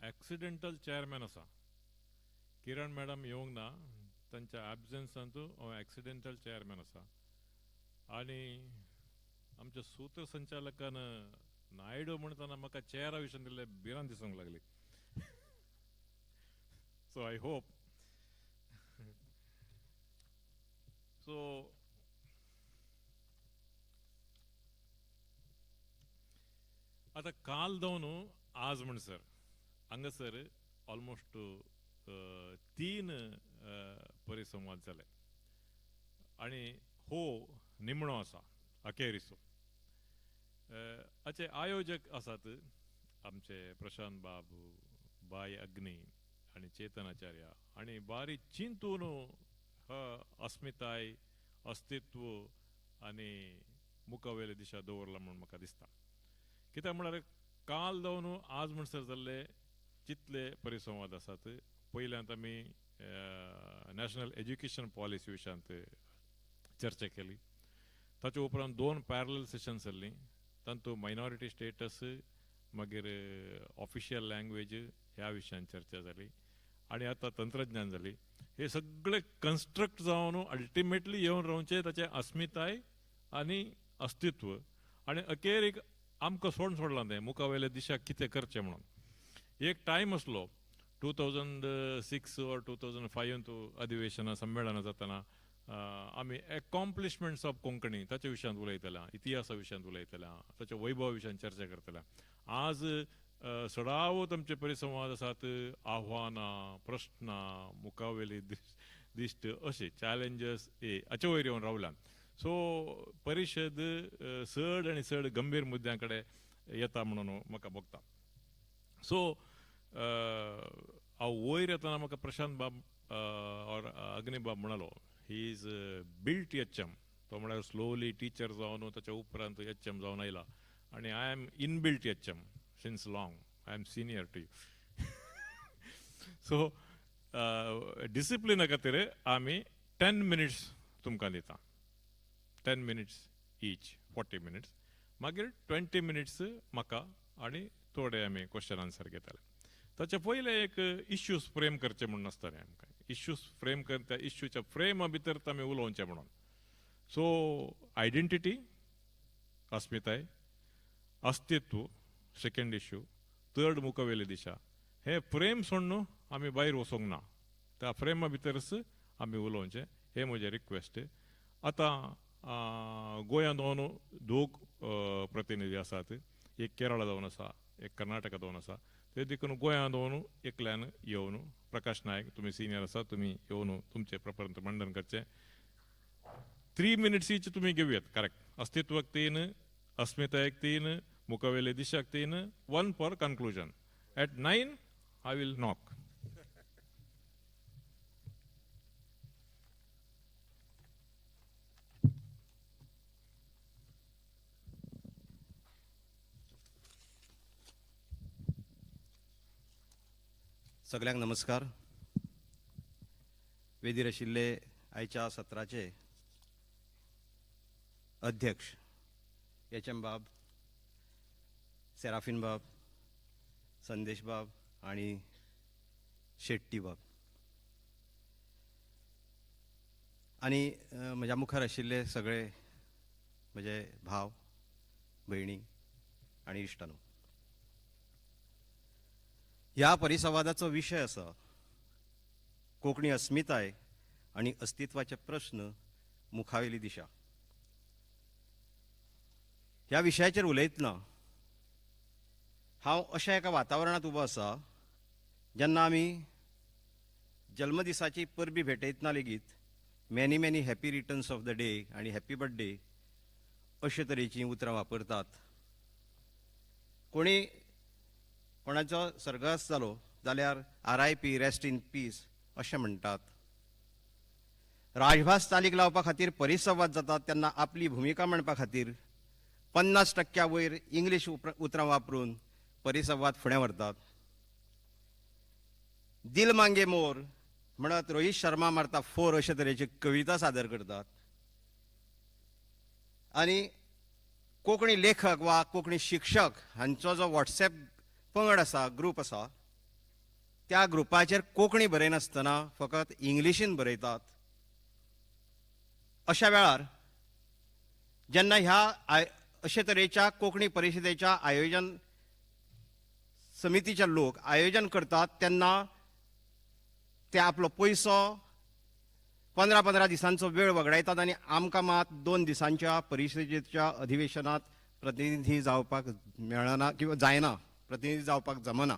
एक्सिडेंटल चेअरमॅन आसा. किरण मॅडम येवंक ना, तांच्या एबजन्सांतू हांव एक्सिडेंटल चेअरमॅन आसा. आनी आमच्या सूत्रसंचालकान नायडू म्हणटना म्हाका चेअरा विशीं दिल्ले भिरांत दिसूंक लागली. So I hope so. आतां काल जावन आज म्हणसर हांगासर ऑलमोस्ट 3 परिसंवाद जाले आनी हो निमणो आसा, अखेरीचो. हाचे आयोजक आसात आमचे प्रशांत बाब, बाय अग्नी आनी चेतन आचार्य. आनी बारीक चिंतून अस्मिताय, अस्तित्व आनी मुखावेले दिशा दवरला म्हूण म्हाका दिसता. कित्याक म्हळ्यार काल जावन आज म्हणसर जाल्ले जितले परिसंवाद आसात, पयल्यांत आमी नॅशनल एज्युकेशन पॉलिसी विशयांत चर्चा केली. ताचे उपरांत 2 पॅरलल सेशन्स जाल्लीं, तातूंत मायनॉरिटी स्टेटस, मागीर ऑफिशियल लँग्वेज ह्या विशयान चर्चा जाली आनी आतां तंत्रज्ञान जाली. हे सगळे कन्स्ट्रक्ट जावन अल्टिमेटली येवन रावचें ताचें अस्मिताय आनी अस्तित्व. आनी अखेरीक आमकां सोडून सोडलां तें मुखावेल्या दिशाक कितें करचें म्हणून. एक टायम आसलो 2006 or 2005 अधिवेशनां संमेलनां जातना आमी एकॉम्प्लिशमेंट्स ऑफ कोंकणी ताच्या विशयांत उलयतल्या, इतिहासा विशयांत उलयतल्या, ताच्या वैभवा विशयांत चर्चा करतल्या. आज सडावत आमचे परिसंवाद आसात, आव्हानां, प्रश्नां, मुखावेली दिश्ट अशे चॅलेंजस हे हाचे वयर येवन रावल्यात. सो परिशद चड आनी चड गंभीर मुद्द्यां कडेन येता म्हणून म्हाका भोगता. सो हांव वयर येतना म्हाका प्रशांत बाब ऑर अग्नी बाब म्हणालो, he is built HM. तो म्हळ्यार स्लोली टिचर जावन ताच्या उपरांत HM जावन आयला आनी I am inbuilt HM since long, I am senior to you. So डिसिप्लिना खातीर आमी 10 मिनिट्स तुमकां दिता, 10 मिनिट्स ईच, 40 मिनिट्स. मागीर 20 मिनिट्स म्हाका आनी थोडे आमी क्वेश्चन आन्सर घेतले. ताचे पयले एक इश्यूज फ्रेम करचे म्हूण नासतलें आमकां, इश्यूज फ्रेम कर, त्या इश्यूच्या फ्रेमा भितर आमी उलोवचें म्हणून. सो आयडेंटिटी, अस्मिताय, अस्तित्व सेकंड इश्यू, थर्ड मुखावेली दिशा. हे फ्रेम सोडून आमी भायर वचोंक ना, त्या फ्रेमा भितरच आमी उलोवचें, हें म्हजें रिक्वेस्ट. आतां गोंयांत जावन दोग प्रतिनिधी आसात, एक केरळा जावन आसा, एक कर्नाटका जावन आसा. ते देखून गोंयांत जावन एकल्यान येवन, प्रकाश नायक तुमी सिनियर आसा, तुमी येवन तुमचें प्रपत्र मंडन करचें. 3 मिनिट्स ईच तुमी घेवयात, करेक्ट. अस्तित्वाक 3, अस्मितायेक 3, मुखावेले दिशाक 3, 1 for conclusion. At 9 I will knock. सगल्यांक नमस्कार. वेदीर आशिल्ले आयच्या सत्राचे अध्यक्ष HM बाब, सेराफीन बाब, संदेश बाब आनी शेट्टी बाब, आनी म्हज्या मुखार आशिल्ले सगळे म्हजे भाव भयणी आनी इश्टांनो, ह्या परिसंवादाचो विशय आसा कोंकणी अस्मिताय आनी अस्तित्वाचे प्रस्न मुखावेली दिशा. ह्या विशयाचेर उलयतना हांव अशा एका वातावरणांत उबो आसा जेन्ना आमी जल्मदिसाची परबी भेटयतना लेगीत many many happy returns of the day आनी हॅपी बर्थडे अशे तरेचीं उतरां वापरतात. कोणी कोणाचो सर्गास जालो जाल्यार RIP, rest in peace अशें म्हणटात. राजभास चालीक लावपा खातीर परिसंवाद जातात तेन्ना आपली भुमिका मांडपा खातीर 50% वयर इंग्लीश उतरां वापरून परिसंवाद फुडें व्हरतात. दिल मांगे मोर म्हणत रोहित शर्मा मारता 4 अशे तरेची कविता सादर करतात. आनी कोंकणी लेखक वा कोंकणी शिक्षक हांचो जो वॉट्सॅप पंगड आसा, ग्रूप आसा, त्या ग्रुपाचेर कोंकणी बरयनासतना फकत इंग्लिशीन बरयतात. अशा वेळार जेन्ना ह्या अशे तरेच्या कोंकणी परिशदेच्या आयोजन समितीचे लोक आयोजन करतात तेन्ना ते आपलो पयसो 15-15 दिसांचो वेळ वगडायतात आनी आमकां मात 2 दिसांच्या परिशदेच्या अधिवेशनात प्रतिनिधी जावपाक मेळना किंवा जायना, प्रतिनिधी जावपाक जमना.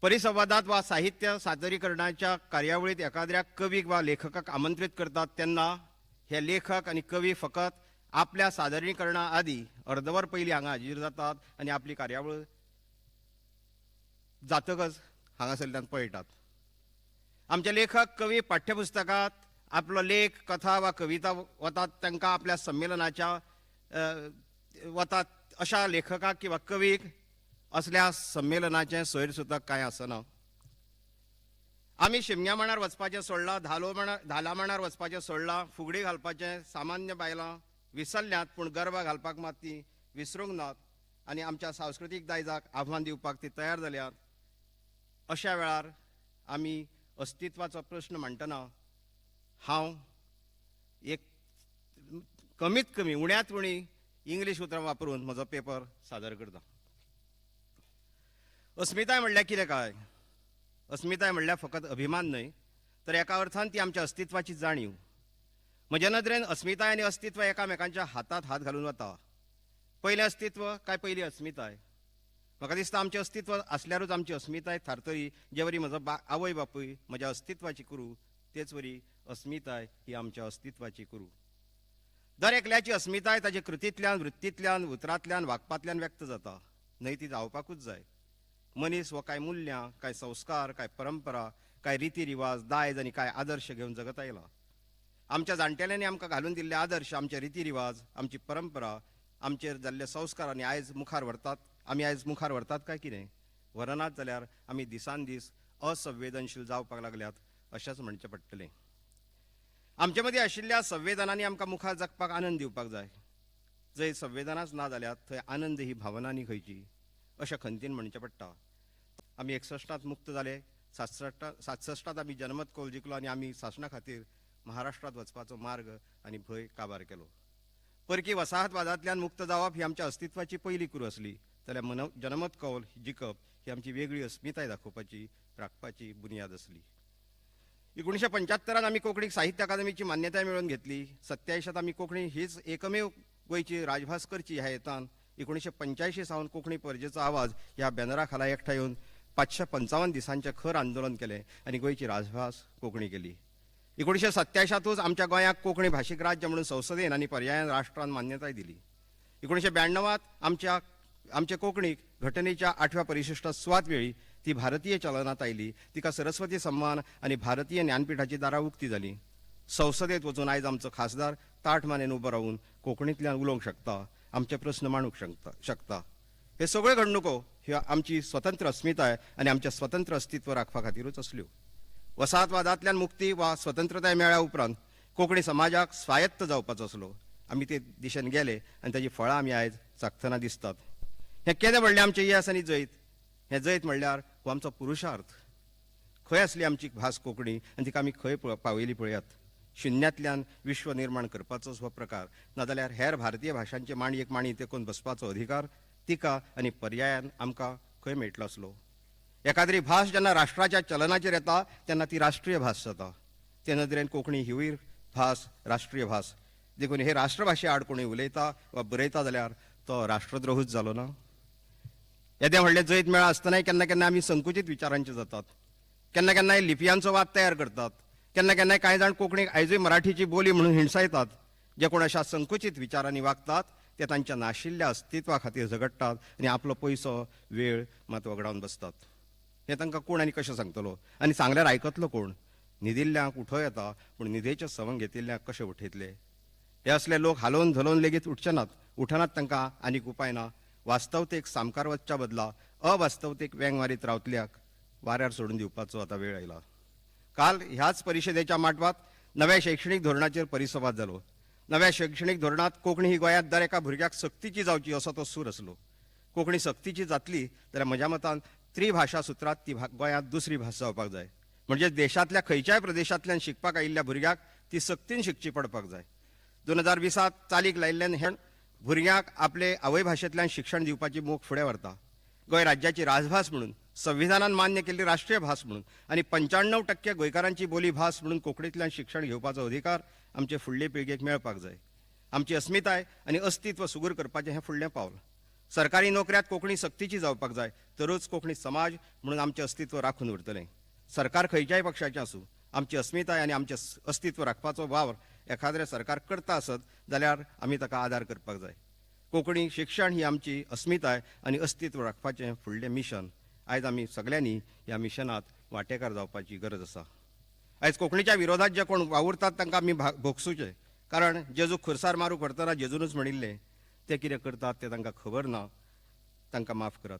परिसंवादात वा साहित्य सादरीकरणाच्या कार्यावळीत एखाद्या कवीक वा लेखकाक आमंत्रीत करतात तेन्ना हे लेखक आनी कवी फकत आपल्या सादरीकरणा आदी अर्दवर पयलीं हांगा हाजीर जातात आनी आपली कार्यावळ जातकच हांगासरल्यान पळटात. आमचे लेखक कवी पाठ्यपुस्तकांत आपलो लेख, कथा वा कविता वतात तांकां आपल्या संमेलनाच्या वतात अशा लेखकाक किंवा कवीक असल्या संमेलनाचें सोयरसुतक कांय आसना. आमी शिमग्या मांडार वचपाचें सोडलां, धाला मांडार वचपाचें सोडलां, फुगडी घालपाचें सामान्य बायलां विसरल्यात, पूण गरबा घालपाक मात ती विसरूंक नात आनी आमच्या सांस्कृतीक दायजाक आव्हान दिवपाक ती तयार जाल्यात. अशा वेळार आमी अस्तित्वाचो प्रश्न मांडटना हांव एक कमीत कमी उण्यांत उणी इंग्लीश उतरां वापरून म्हजो पेपर सादर करता. अस्मिताय म्हणल्यार कितें काय? अस्मिताय म्हणल्यार फकत अभिमान न्हय, तर एका अर्थान ती आमच्या अस्तित्वाची जाणीव. म्हज्या नदरेन अस्मिताय आनी अस्तित्व एकामेकांच्या हातांत हात घालून वता. पयलें अस्तित्व काय पयली अस्मिताय? म्हाका दिसता आमचें अस्तित्व आसल्यारूच आमची अस्मिताय थारतली. जे वरी म्हजो आवय बापूय म्हज्या अस्तित्वाची कुरू, तेच वरी अस्मिताय ही आमच्या अस्तित्वाची कुरू. दर एकल्याची अस्मिताय ताचे कृतींतल्यान, वृत्तींतल्यान, उतरांतल्यान, वागपांतल्यान व्यक्त जाता. न्हय ती जावपाकूच जाय. मनीस हो कांय मुल्यां, कांय संस्कार, कांय परंपरा, कांय रिती रिवाज, दायज आनी कांय आदर्श घेवन जगत आयला. आमच्या जाणटेल्यांनी आमकां घालून दिल्ले आदर्श, आमचे रिती रिवाज, आमची परंपरा, आमचेर जाल्ले संस्कार आनी आयज मुखार व्हरतात. आमी आयज मुखार व्हरतात काय कितें? व्हरनात जाल्यार आमी दिसान दीस असंवेदनशील जावपाक लागल्यात अशेंच म्हणचें पडटलें. आमचे मदीं आशिल्ल्या संवेदनांनी आमकां मुखार जगपाक आनंद दिवपाक जाय. जंय संवेदनाच ना जाल्यात थंय आनंद ही भावना न्ही खंयची, अशें खंतीन म्हणचें पडटा. आमी 61 मुक्त जाले, 67 आमी जनमत कौल जिखलो आनी आमी सासणा खातीर महाराष्ट्रांत वचपाचो मार्ग आनी भंय काबार केलो. परकी वसाहतवादांतल्यान मुक्त जावप ही आमच्या अस्तित्वाची पयली कुरू आसली, जाल्यार जनमत कौल जिखप ही आमची वेगळी अस्मिताय दाखोवपाची, राखपाची बुन्याद आसली. 1975 आमी कोंकणीक साहित्य अकादमीची मान्यताय मेळोवन घेतली. 87 आमी कोंकणी हीच एकमेव गोंयची राजभास करची ह्या हेतान 1985 सावन कोंकणी परजेचो आवाज ह्या बॅनरा खाला एकठांय येवन 555 दिसांचें खर आंदोलन केलें आनी गोंयची राजभास कोंकणी केली. 1987 आमच्या गोंयाक कोंकणी भाशीक राज्य म्हणून संसदेन आनी पर्यायान राष्ट्रान मान्यताय दिली. 1992 आमचे कोंकणीक घटनेच्या 8व्या परिशिश्टात सुवात मेळ्ळी. ती भारतीय चलनात आयली. तिका सरस्वती सम्मान आनी भारतीय ज्ञानपीठाची दारां उक्ती जाली. संसदेत वचून आयज आमचो खासदार ताठ मानेन उबो रावून कोंकणींतल्यान उलोवंक शकता, आमचे प्रस्न मांडूंक शकता. हे सगळ्यो घडणुको ह्यो आमची स्वतंत्र अस्मिताय आनी आमचें स्वतंत्र अस्तित्व राखपा खातीरूच आसल्यो. वसाहतवादांतल्यान मुक्ती वा स्वतंत्रताय मेळ्ळ्या उपरांत कोंकणी समाजाक स्वायत्त जावपाचो आसलो. आमी ते दिशेन गेले आनी ताची फळां आमी आयज चाखतना दिसतात. हें केदें व्हडलें आमचें येस आनी जैत. हें जैत म्हणल्यार हो आमचो पुरुषार्थ. खंय आसली आमची भास कोंकणी आनी तिका आमी खंय पावयली पळयात. शुन्यांतल्यान विश्व निर्माण करपाचोच हो प्रकार, नाजाल्यार हेर भारतीय भाशांचे मांडयेक मांडी तेकोवन बसपाचो अधिकार तिका आनी पर्यायान आमकां खंय मेळटलो आसलो. एकाद्री भास जेन्ना राष्ट्राच्या चलनाचेर येता तेन्ना ती राष्ट्रीय भास जाता. ते नदरेन कोंकणी हिवूय भास राष्ट्रीय भास. देखून हे राष्ट्रभाशे आड कोणी उलयता वा बरयता जाल्यार तो राष्ट्रद्रोहूच जालो ना. येदें व्हडलें जैत मेळा आसतनाय केन्ना केन्ना आमी संकुचीत विचारांचे जातात. केन्ना केन्नाय लिपयांचो वाद तयार करतात. केन्ना केन्नाय कांय जाण कोंकणीक आयजूय मराठीची बोली म्हणून हिणसायतात. जे कोण अशा संकुचीत विचारांनी वागतात ते तांच्या नाशिल्ल्या अस्तित्वा खातीर झगडटात आनी आपलो पयसो वेळ मात वगडावन बसतात. हें तांकां कोण आनी कशें सांगतलो आनी सांगल्यार आयकतलो कोण? न्हिदिल्ल्यांक उठोवं येता, पूण न्हिदेचें सवंग घेतिल्ल्यांक कशें उठयतले? हे असले लोक हालोवन धलोवन लेगीत उठचे नात. उठनात तांकां आनीक उपाय ना. वास्तवतेक सामकार वचच्या बदला अवास्तवतेक वेंग मारीत रावतल्याक वाऱ्यार सोडून दिवपाचो आतां वेळ आयला. काल ह्याच परिशदेच्या माटवात नव्या शैक्षणीक धोरणाचेर परिसंवाद जालो. नव्या शैक्षणीक धोरणांत कोंकणी ही गोंयांत दर एका भुरग्याक सक्तीची जावची असो तो सूर आसलो. कोंकणी सक्तीची जातली जाल्यार म्हज्या मतान त्रिभाशा सुत्रांत ती गोंयांत दुसरी भास जावपाक जाय. म्हणजे देशांतल्या खंयच्याय प्रदेशांतल्यान शिकपाक आयिल्ल्या भुरग्याक ती सक्तीन शिकची पडपाक जाय. 2020 चालीक लायिल्ल्यान हें भुरग्यांक आपले आवयभाशेंतल्यान शिक्षण दिवपाची मोख फुडें व्हरता. गोंय राज्याची राजभास म्हणून, संविधानान मान्य केल्ली राष्ट्रीय भास म्हणून आनी 95% गोंयकारांची बोली भास म्हणून कोंकणींतल्यान शिक्षण घेवपाचो अधिकार आमचे फुडले पिळगेक मेळपाक जाय. आमची अस्मिताय आनी अस्तित्व सुगूर करपाचें हें फुडलें पावल. सरकारी नोकऱ्यांत कोंकणी सक्तीची जावपाक जाय तरूच कोंकणी समाज म्हणून आमचें अस्तित्व राखून उरतलें. सरकार खंयच्याय पक्षाचें आसूं, आमची अस्मिताय आनी आमचें अस्तित्व राखपाचो वावर एखाद्रें सरकार करता आसत जाल्यार आमी ताका आदार करपाक जाय. कोंकणी शिक्षण ही आमची अस्मिताय आनी अस्तित्व राखपाचें फुडलें मिशन. आयज आमी सगल्यांनी ह्या मिशनांत वांटेकार जावपाची गरज आसा. आयज कोंकणीच्या विरोधात जे कोण वावुरतात तांकां आमी भोगसुचें, कारण जेजू खुरसार मारूंक व्हरतना जेजूनच म्हणिल्लें, ते कितें करतात तें तांकां खबर ना, तांकां माफ करात.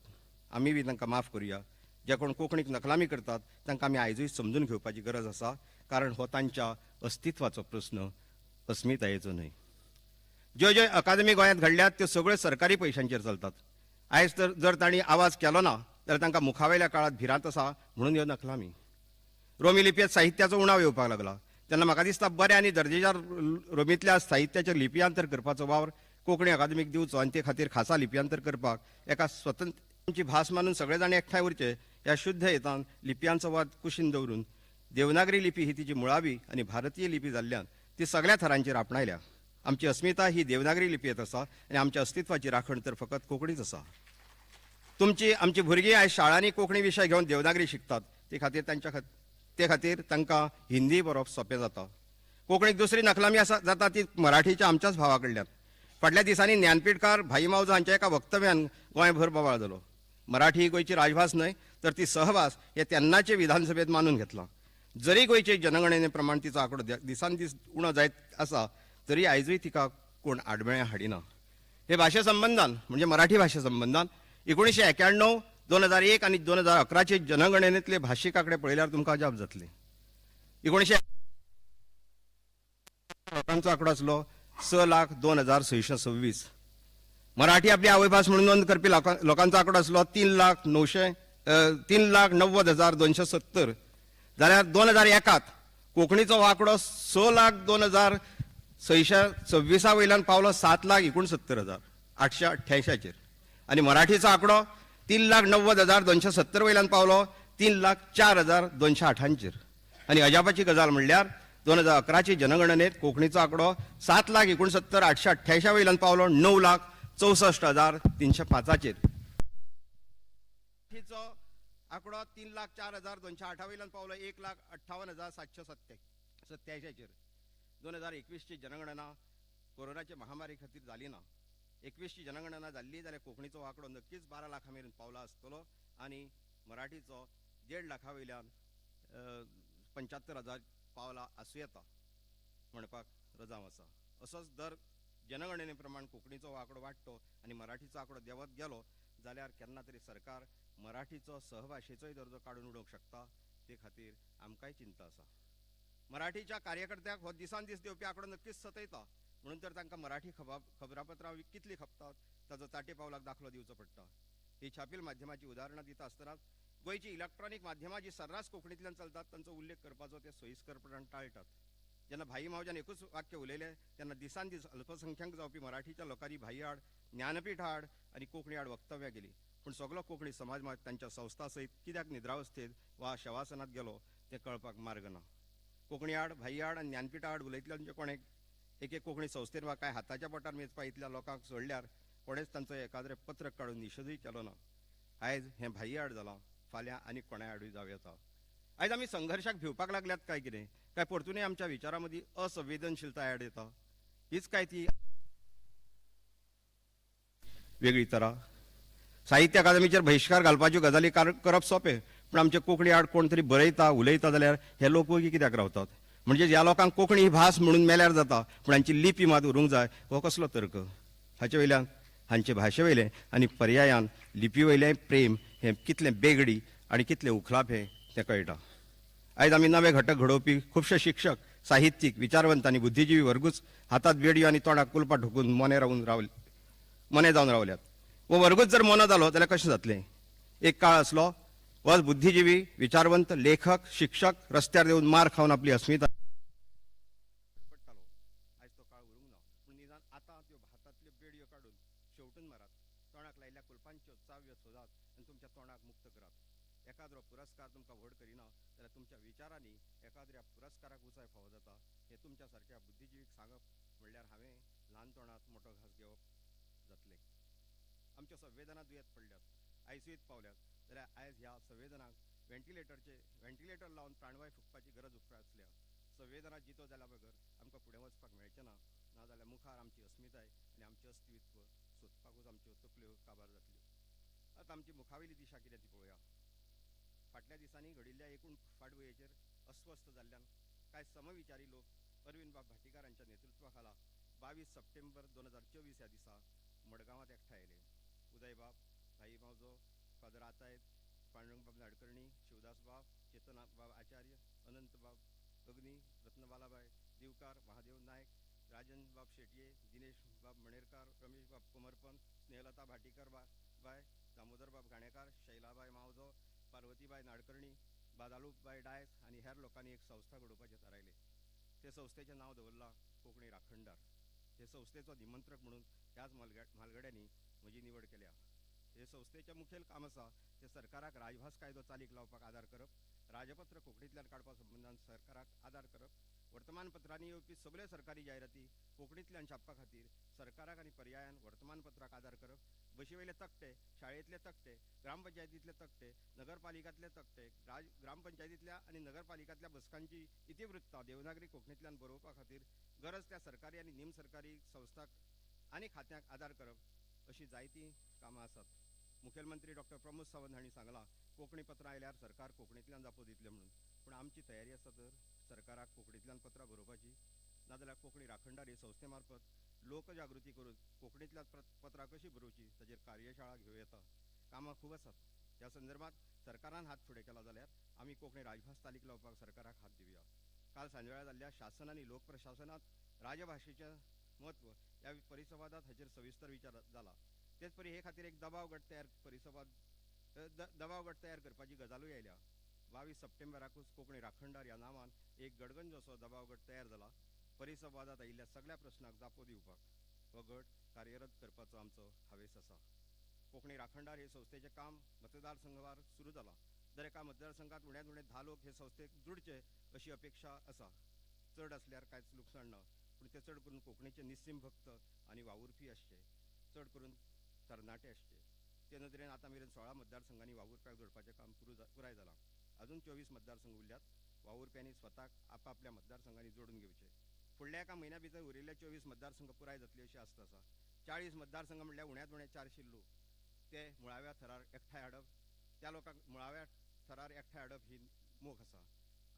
आमी बी तांकां माफ करुया. जे कोण कोंकणीक नखलामी करतात तांकां आमी आयजूय समजून घेवपाची गरज आसा, कारण हो तांच्या अस्तित्वाचो प्रस्न, अस्मितायेचो न्हय. ज्यो ज्यो अकादमी गोंयांत घडल्यात त्यो सगळ्यो सरकारी पयशांचेर चलतात. आयज तर जर तांणी आवाज केलो ना जाल्यार तांकां मुखावेल्या काळांत भिरांत आसा म्हणून ह्यो नखलामी. रोमी लिपयेंत साहित्याचो उणाव येवपाक लागला तेन्ना म्हाका दिसता बऱ्या आनी दर्जेदार रोमींतल्या साहित्याचेर लिपयांतर करपाचो वावर कोंकणी अकादमीक दिवचो आनी ते खातीर खासा लिपयांतर करपाक एका स्वतंत्र आमची भास मानून सगळे जाण एकठांय उरचे ह्या शुद्ध हेतान लिपयांचो वाद कुशीन दवरून देवनागरी लिपी ही तिची मुळावी आनी भारतीय लिपी जाल्ल्यान ती सगळ्या थरांचेर आपणायल्या. आमची अस्मिताय ही देवनागरी लिपयेंत आसा आनी आमच्या अस्तित्वाची राखण तर फकत कोंकणीच आसा. तुमची आमची भुरगीं आयज शाळांनी कोंकणी विशय घेवन देवनागरी शिकतात, ते खातीर तांच्या ते खातीर तांकां हिंदी बरोवप सोंपें जाता. कोंकणीक दुसरी नखलामी आसा जाता ती मराठीच्या आमच्याच भावा कडल्यान. फाटल्या दिसांनी ज्ञानपीठकार भाई मावजो हांच्या एका वक्तव्यान गोंयभर बोवाळ जालो. मराठी ही गोंयची राजभास न्हय तर ती सहभास हे तेन्नाचे विधानसभेत मानून घेतलां. जरी गोंयचे जनगणने प्रमाण तिचो आंकडो दिसान दीस उणो जायत आसा तरी आयजूय तिका कोण आडमेळ्यां हाडिना. हे भाशे संबंदान म्हणजे मराठी भाशे संबंदान 1991, 2001 आनी 2011 जनगणनेतले भाशीक आंकडे पळयल्यार तुमकां अजाप जातलें. 1900 लोकांचो आंकडो आसलो 6,02,626. मराठी आपली आवयभास म्हणून नोंद करपी लोकांचो आंकडो आसलो 3,90,270. जाल्यार 2001 कोंकणीचो आंकडो 6,02,626 वयल्यान पावलो 7,69,888 आनी मराठीचो आंकडो 3,90,270 वयल्यान पावलो 3,04,208. आनी अजापाची गजाल म्हणल्यार 2011 जनगणनेत कोंकणीचो आंकडो 7,69,888 वयल्यान पावलो 9,64,305. मराठीचो आंकडो 3,04,208 वयल्यान पावलो 1,58,787. 2021 जनगणना कोरोनाचे महामारी खातीर जाली ना. 21 जनगणना जाल्ली जाल्यार कोंकणीचो आंकडो नक्कीच 12 लाखां मेरेन पावला आसतलो आनी मराठीचो 1.5 लाखां वयल्यान 75,000 पावला आसूं येता म्हणपाक रजांव आसा. असोच दर जनगणने प्रमाण कोंकणीचो आंकडो वाडटो आनी मराठीचो आंकडो देंवत गेलो जाल्यार केन्ना तरी सरकार मराठीचो सहभाशेचोय दर्जो काडून उडोवंक शकता. ते खातीर आमकांय चिंता आसा. मराठीच्या कार्यकर्त्यांक हो दिसान दीस देंवपी आंकडो नक्कीच सतयता म्हणून तर तांकां मराठी खबरापत्रां कितलीं खपतात ताचो चाटे पावलाक दाखलो दिवचो पडटा. ही छापील माध्यमाची उदाहरणां दिता आसतनाच गोंयची इलेक्ट्रॉनीक माध्यमां जी सर्रास कोंकणींतल्यान चलतात तांचो उल्लेख करपाचो ते सोयीस्करपणान टाळटात. जेन्ना भाई मावजान एकूच वाक्य उलयलें तेन्ना दिसान दीस अल्पसंख्याक जावपी मराठीच्या लोकांनी भाई आड, ज्ञानपीठ आड आनी कोंकणी आड वक्तव्यां केली. पूण सगलो कोंकणी समाज मात तांच्या संस्था सयत कित्याक निद्रावस्थेत वा शवासनात गेलो तें कळपाक मार्ग ना. कोंकणी आड, भाई आड आनी ज्ञानपीठा आड उलयतल्यांचे कोणें एक एक कोंकणी संस्थेन वा कांय हाताच्या बोटार मेजपा इतल्या लोकांक सोडल्यार कोणेच तांचो एकाद्रें पत्रक काडून निशेधूय केलो ना. आयज हें भाई आड जालां, फाल्यां आनी कोणाय आडूय जावं येता. आयज आमी संघर्शाक भिवपाक लागल्यात काय कितें, काय परतूनय आमच्या विचारां मदीं असंवेदनशीलताय आड येता? हीच काय ती वेगळी तरा? साहित्य अकादमीचेर बहिश्कार घालपाच्यो गजाली करप सोंपें, पूण आमचे कोंकणी आड कोण तरी बरयता उलयता जाल्यार हे लोक वगी कित्याक रावतात? म्हणजे ह्या लोकांक कोंकणी ही भास म्हणून मेल्यार जाता, पूण हांची लिपी मात उरूंक जाय हो कसलो तर्क? हाचे वयल्यान हांचे भाशे वयलें आनी पर्यायान लिपी वयलें प्रेम हें कितलें बेगडी आनी कितलें उखलापें तें कळटा. आयज आमी नवे घटक घडोवपी खुबशे शिक्षक, साहित्यीक, विचारवंत आनी बुद्धिजीवी वर्गूच हातात बेडयो आनी तोंडाक कुलपां ठोकून मोने रावून रावले, मोने जावन रावल्यात. हो वर्गूच जर मोनो जालो जाल्यार कशें जातलें? एक काळ आसलो होच बुद्धिजीवी, विचारवंत, लेखक, शिक्षक रस्त्यार देंवून मार खावन आपली अस्मिताय पडटालो. आयज तो काळ उरूंक ना, पूण निदान आतां त्यो हातांतल्यो बेडयो काडून शेवटून मारात, तोंडाक लायिल्ल्या कुलपांच्यो चाव्यो सोदात आनी तुमच्या तोंडाक मुक्त करात. एकाद्रो पुरस्कार तुमकां व्हड करिना जाल्यार तुमच्या विचारांनी एकाद्र्या पुरस्काराक उंचाय फावो जाता हें तुमच्या सारक्या बुद्धिजिवीक सांगप म्हणल्यार हांवें ल्हान तोंडात मोटो घास घेवप जातलें. आमच्यो संवेदना दुयेंत पडल्यात, आयसीयूत पावल्यात जाल्यार आयज ह्या संवेदनाक व्हेंटिलेटर लावन प्राणवाय फुंकपाची गरज उप्रासल्या. संवेदना जितो जाल्या बगर आमकां फुडें वचपाक मेळचें ना, नाजाल्यार मुखार आमची अस्मिताय आनी आमचें अस्तित्व सोदपाकूच आमच्यो तकल्यो काबार जातल्यो. आतां आमची मुखावेली दिशा कितें ती पळोवया. फाटल्या दिसांनी घडिल्ल्या एकूण फाटभुंयेचेर अस्वस्थ जाल्ल्यान कांय समविचारी लोक अरविंद बाब भाटीकार हांच्या नेतृत्वा खाला 22 सप्टेंबर 2024 ह्या दिसा मडगांवांत एकठांय आयले. उदयबाब, भाई मावजो, फादर आतायत, पांडुरंगबाब नाडकर्णी, शिवदासबाब, चेतनबाब आचार्य, अनंतबाब अग्नी, रत्नबालाबाय दिवकार, महादेव नायक, राजनबाब शेटये, दिनेशबाब मणेरकार, रमेशबाब कोमरपंत, स्नेहलता भाटीकर बाय, दामोदरबाब घाणेकार, शैलाबाय मावजो, पार्वतीबाय नाडकर्णी, बादालूबाय डायस आनी हेर लोकांनी एक संस्था घडोवपाचें थारायलें. ते संस्थेचें नांव दवरलां कोंकणी राखणदार. हे संस्थेचो निमंत्रक म्हणून ह्याच म्हालगड्यांनी म्हजी निवड केल्या. हे संस्थेचें मुखेल काम आसा तें सरकाराक राजभास कायदो चालीक लावपाक आदार करप, राजपत्र कोंकणींतल्यान काडपा संबंदान सरकाराक आदार करप, वर्तमानपत्रांनी येवपी सगळ्यो सरकारी जायराती कोंकणींतल्यान छापपा खातीर सरकाराक आनी पर्यायान वर्तमानपत्राक आदार करप, बशीवयले तकटे, शाळेंतले तकटे, ग्रामपंचायतींतले तकटे, नगरपालिकांतले तकटे, ग्रामपंचायतींतल्या आनी नगरपालिकांतल्या बसकांची इतिवृत्तां देवनागरी कोंकणींतल्यान बरोवपा खातीर गरज त्या सरकारी आनी निम सरकारी संस्थांक आनी खात्यांक आदार करप अशीं जायतीं कामां आसात. मुखेलमंत्री डॉक्टर प्रमोद सावंत हांणी सांगलां, कोंकणी पत्रां आयल्यार सरकार कोंकणींतल्यान जापो दितलें म्हणून. पूण आमची तयारी आसा तर सरकाराक कोंकणींतल्यान पत्रां बरोवपाची? नाजाल्यार कोंकणी राखणदार हे संस्थे मार्फत लोकजागृती करून कोंकणींतल्यान पत्रां कशीं बरोवची ताचेर कार्यशाळा घेवं येता. कामां खूब आसात. ह्या संदर्भात सरकारान हात फुडें केला जाल्यार आमी कोंकणी राजभास चालीक लावपाक सरकाराक हात दिवया. काल सांजवेळा जाल्ल्या शासन आनी लोकप्रशासनांत राजभाशेचें म्हत्व ह्या परिसंवादांत हाचेर सविस्तर विचार जाला. तेच परी हे खातीर एक दबाव गट तयार परिसंवाद दबाव गट तयार करपाची गजालूय आयल्या. 22 सप्टेंबराकूच कोंकणी राखणदार ह्या नांवान एक गडगंज असो दबाव गट तयार जाला. परिसंवादांत आयिल्ल्या सगळ्या प्रस्नांक जापो दिवपाक हो गट कार्यरत करपाचो आमचो हावेस आसा. कोंकणी राखणदार हे संस्थेचें काम मतदारसंघार सुरू जालां. दर एका मतदारसंघात उण्यांत उणें 10 लोक हे संस्थेक जुडचे अशी अपेक्षा आसा. चड आसल्यार कांयच लुकसाण ना, पूण ते चड करून कोंकणीचे निस्सीम भक्त आनी वावुरपी आसचे, चड करून तरणाटे आसचे. ते नदरेन आतां मेरेन 16 मतदारसंघांनी वावुरप्याक जोडपाचें काम पुराय जालां. अजून 24 मतदारसंघ उरल्यात. वावुरप्यांनी स्वताक आपापल्या मतदारसंघांनी जोडून घेवचे. फुडल्या एका म्हयन्या भितर उरिल्ले 24 मतदारसंघ पुराय जातले अशी आस्त आसा. 40 मतदारसंघ म्हणल्यार उण्यांत उणें 400 लोक. ते मुळाव्या थरार एकठांय हाडप, त्या लोकांक मुळाव्या थरार एकठांय हाडप ही मोख आसा.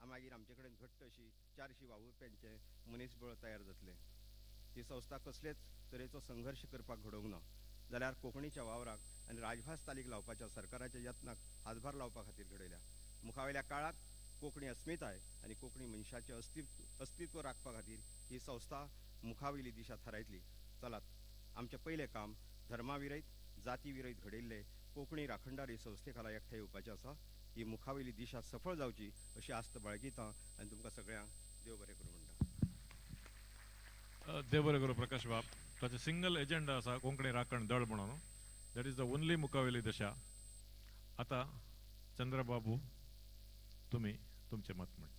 मागीर आमचे कडेन घट्ट अशी 400 वावुरप्यांचें मनीसबळ तयार जातलें. ही संस्था कसलेच तरेचो संघर्श करपाक घडोवंक ना जाल्यार कोंकणीच्या वावराक आनी राजभास चालीक लावपाच्या सरकाराच्या यत्नाक हातभार लावपा खातीर घडयल्या. मुखावेल्या काळांत कोंकणी अस्मिताय आनी कोंकणी मनशाचें अस्तित्व राखपा खातीर ही संस्था मुखावेली दिशा थारायतली. चलात, आमचें पयलें काम धर्माविरयत, जाती विरयत घडयल्ले कोंकणी राखणदार ही संस्थे खाला एकठांय येवपाचें आसा. ही मुखावेली दिशा सफळ जावची अशी आस्त बाळगिता आनी तुमकां सगळ्यांक देव बरें करूं म्हणटा. देव बरें करूं प्रकाश बाब. ताचो सिंगल एजेंडा आसा कोंकणी राखण दळ म्हणून. That is the only मुखावेली दशा. आतां चंद्रबाबू, तुमी तुमचें मत म्हणचें.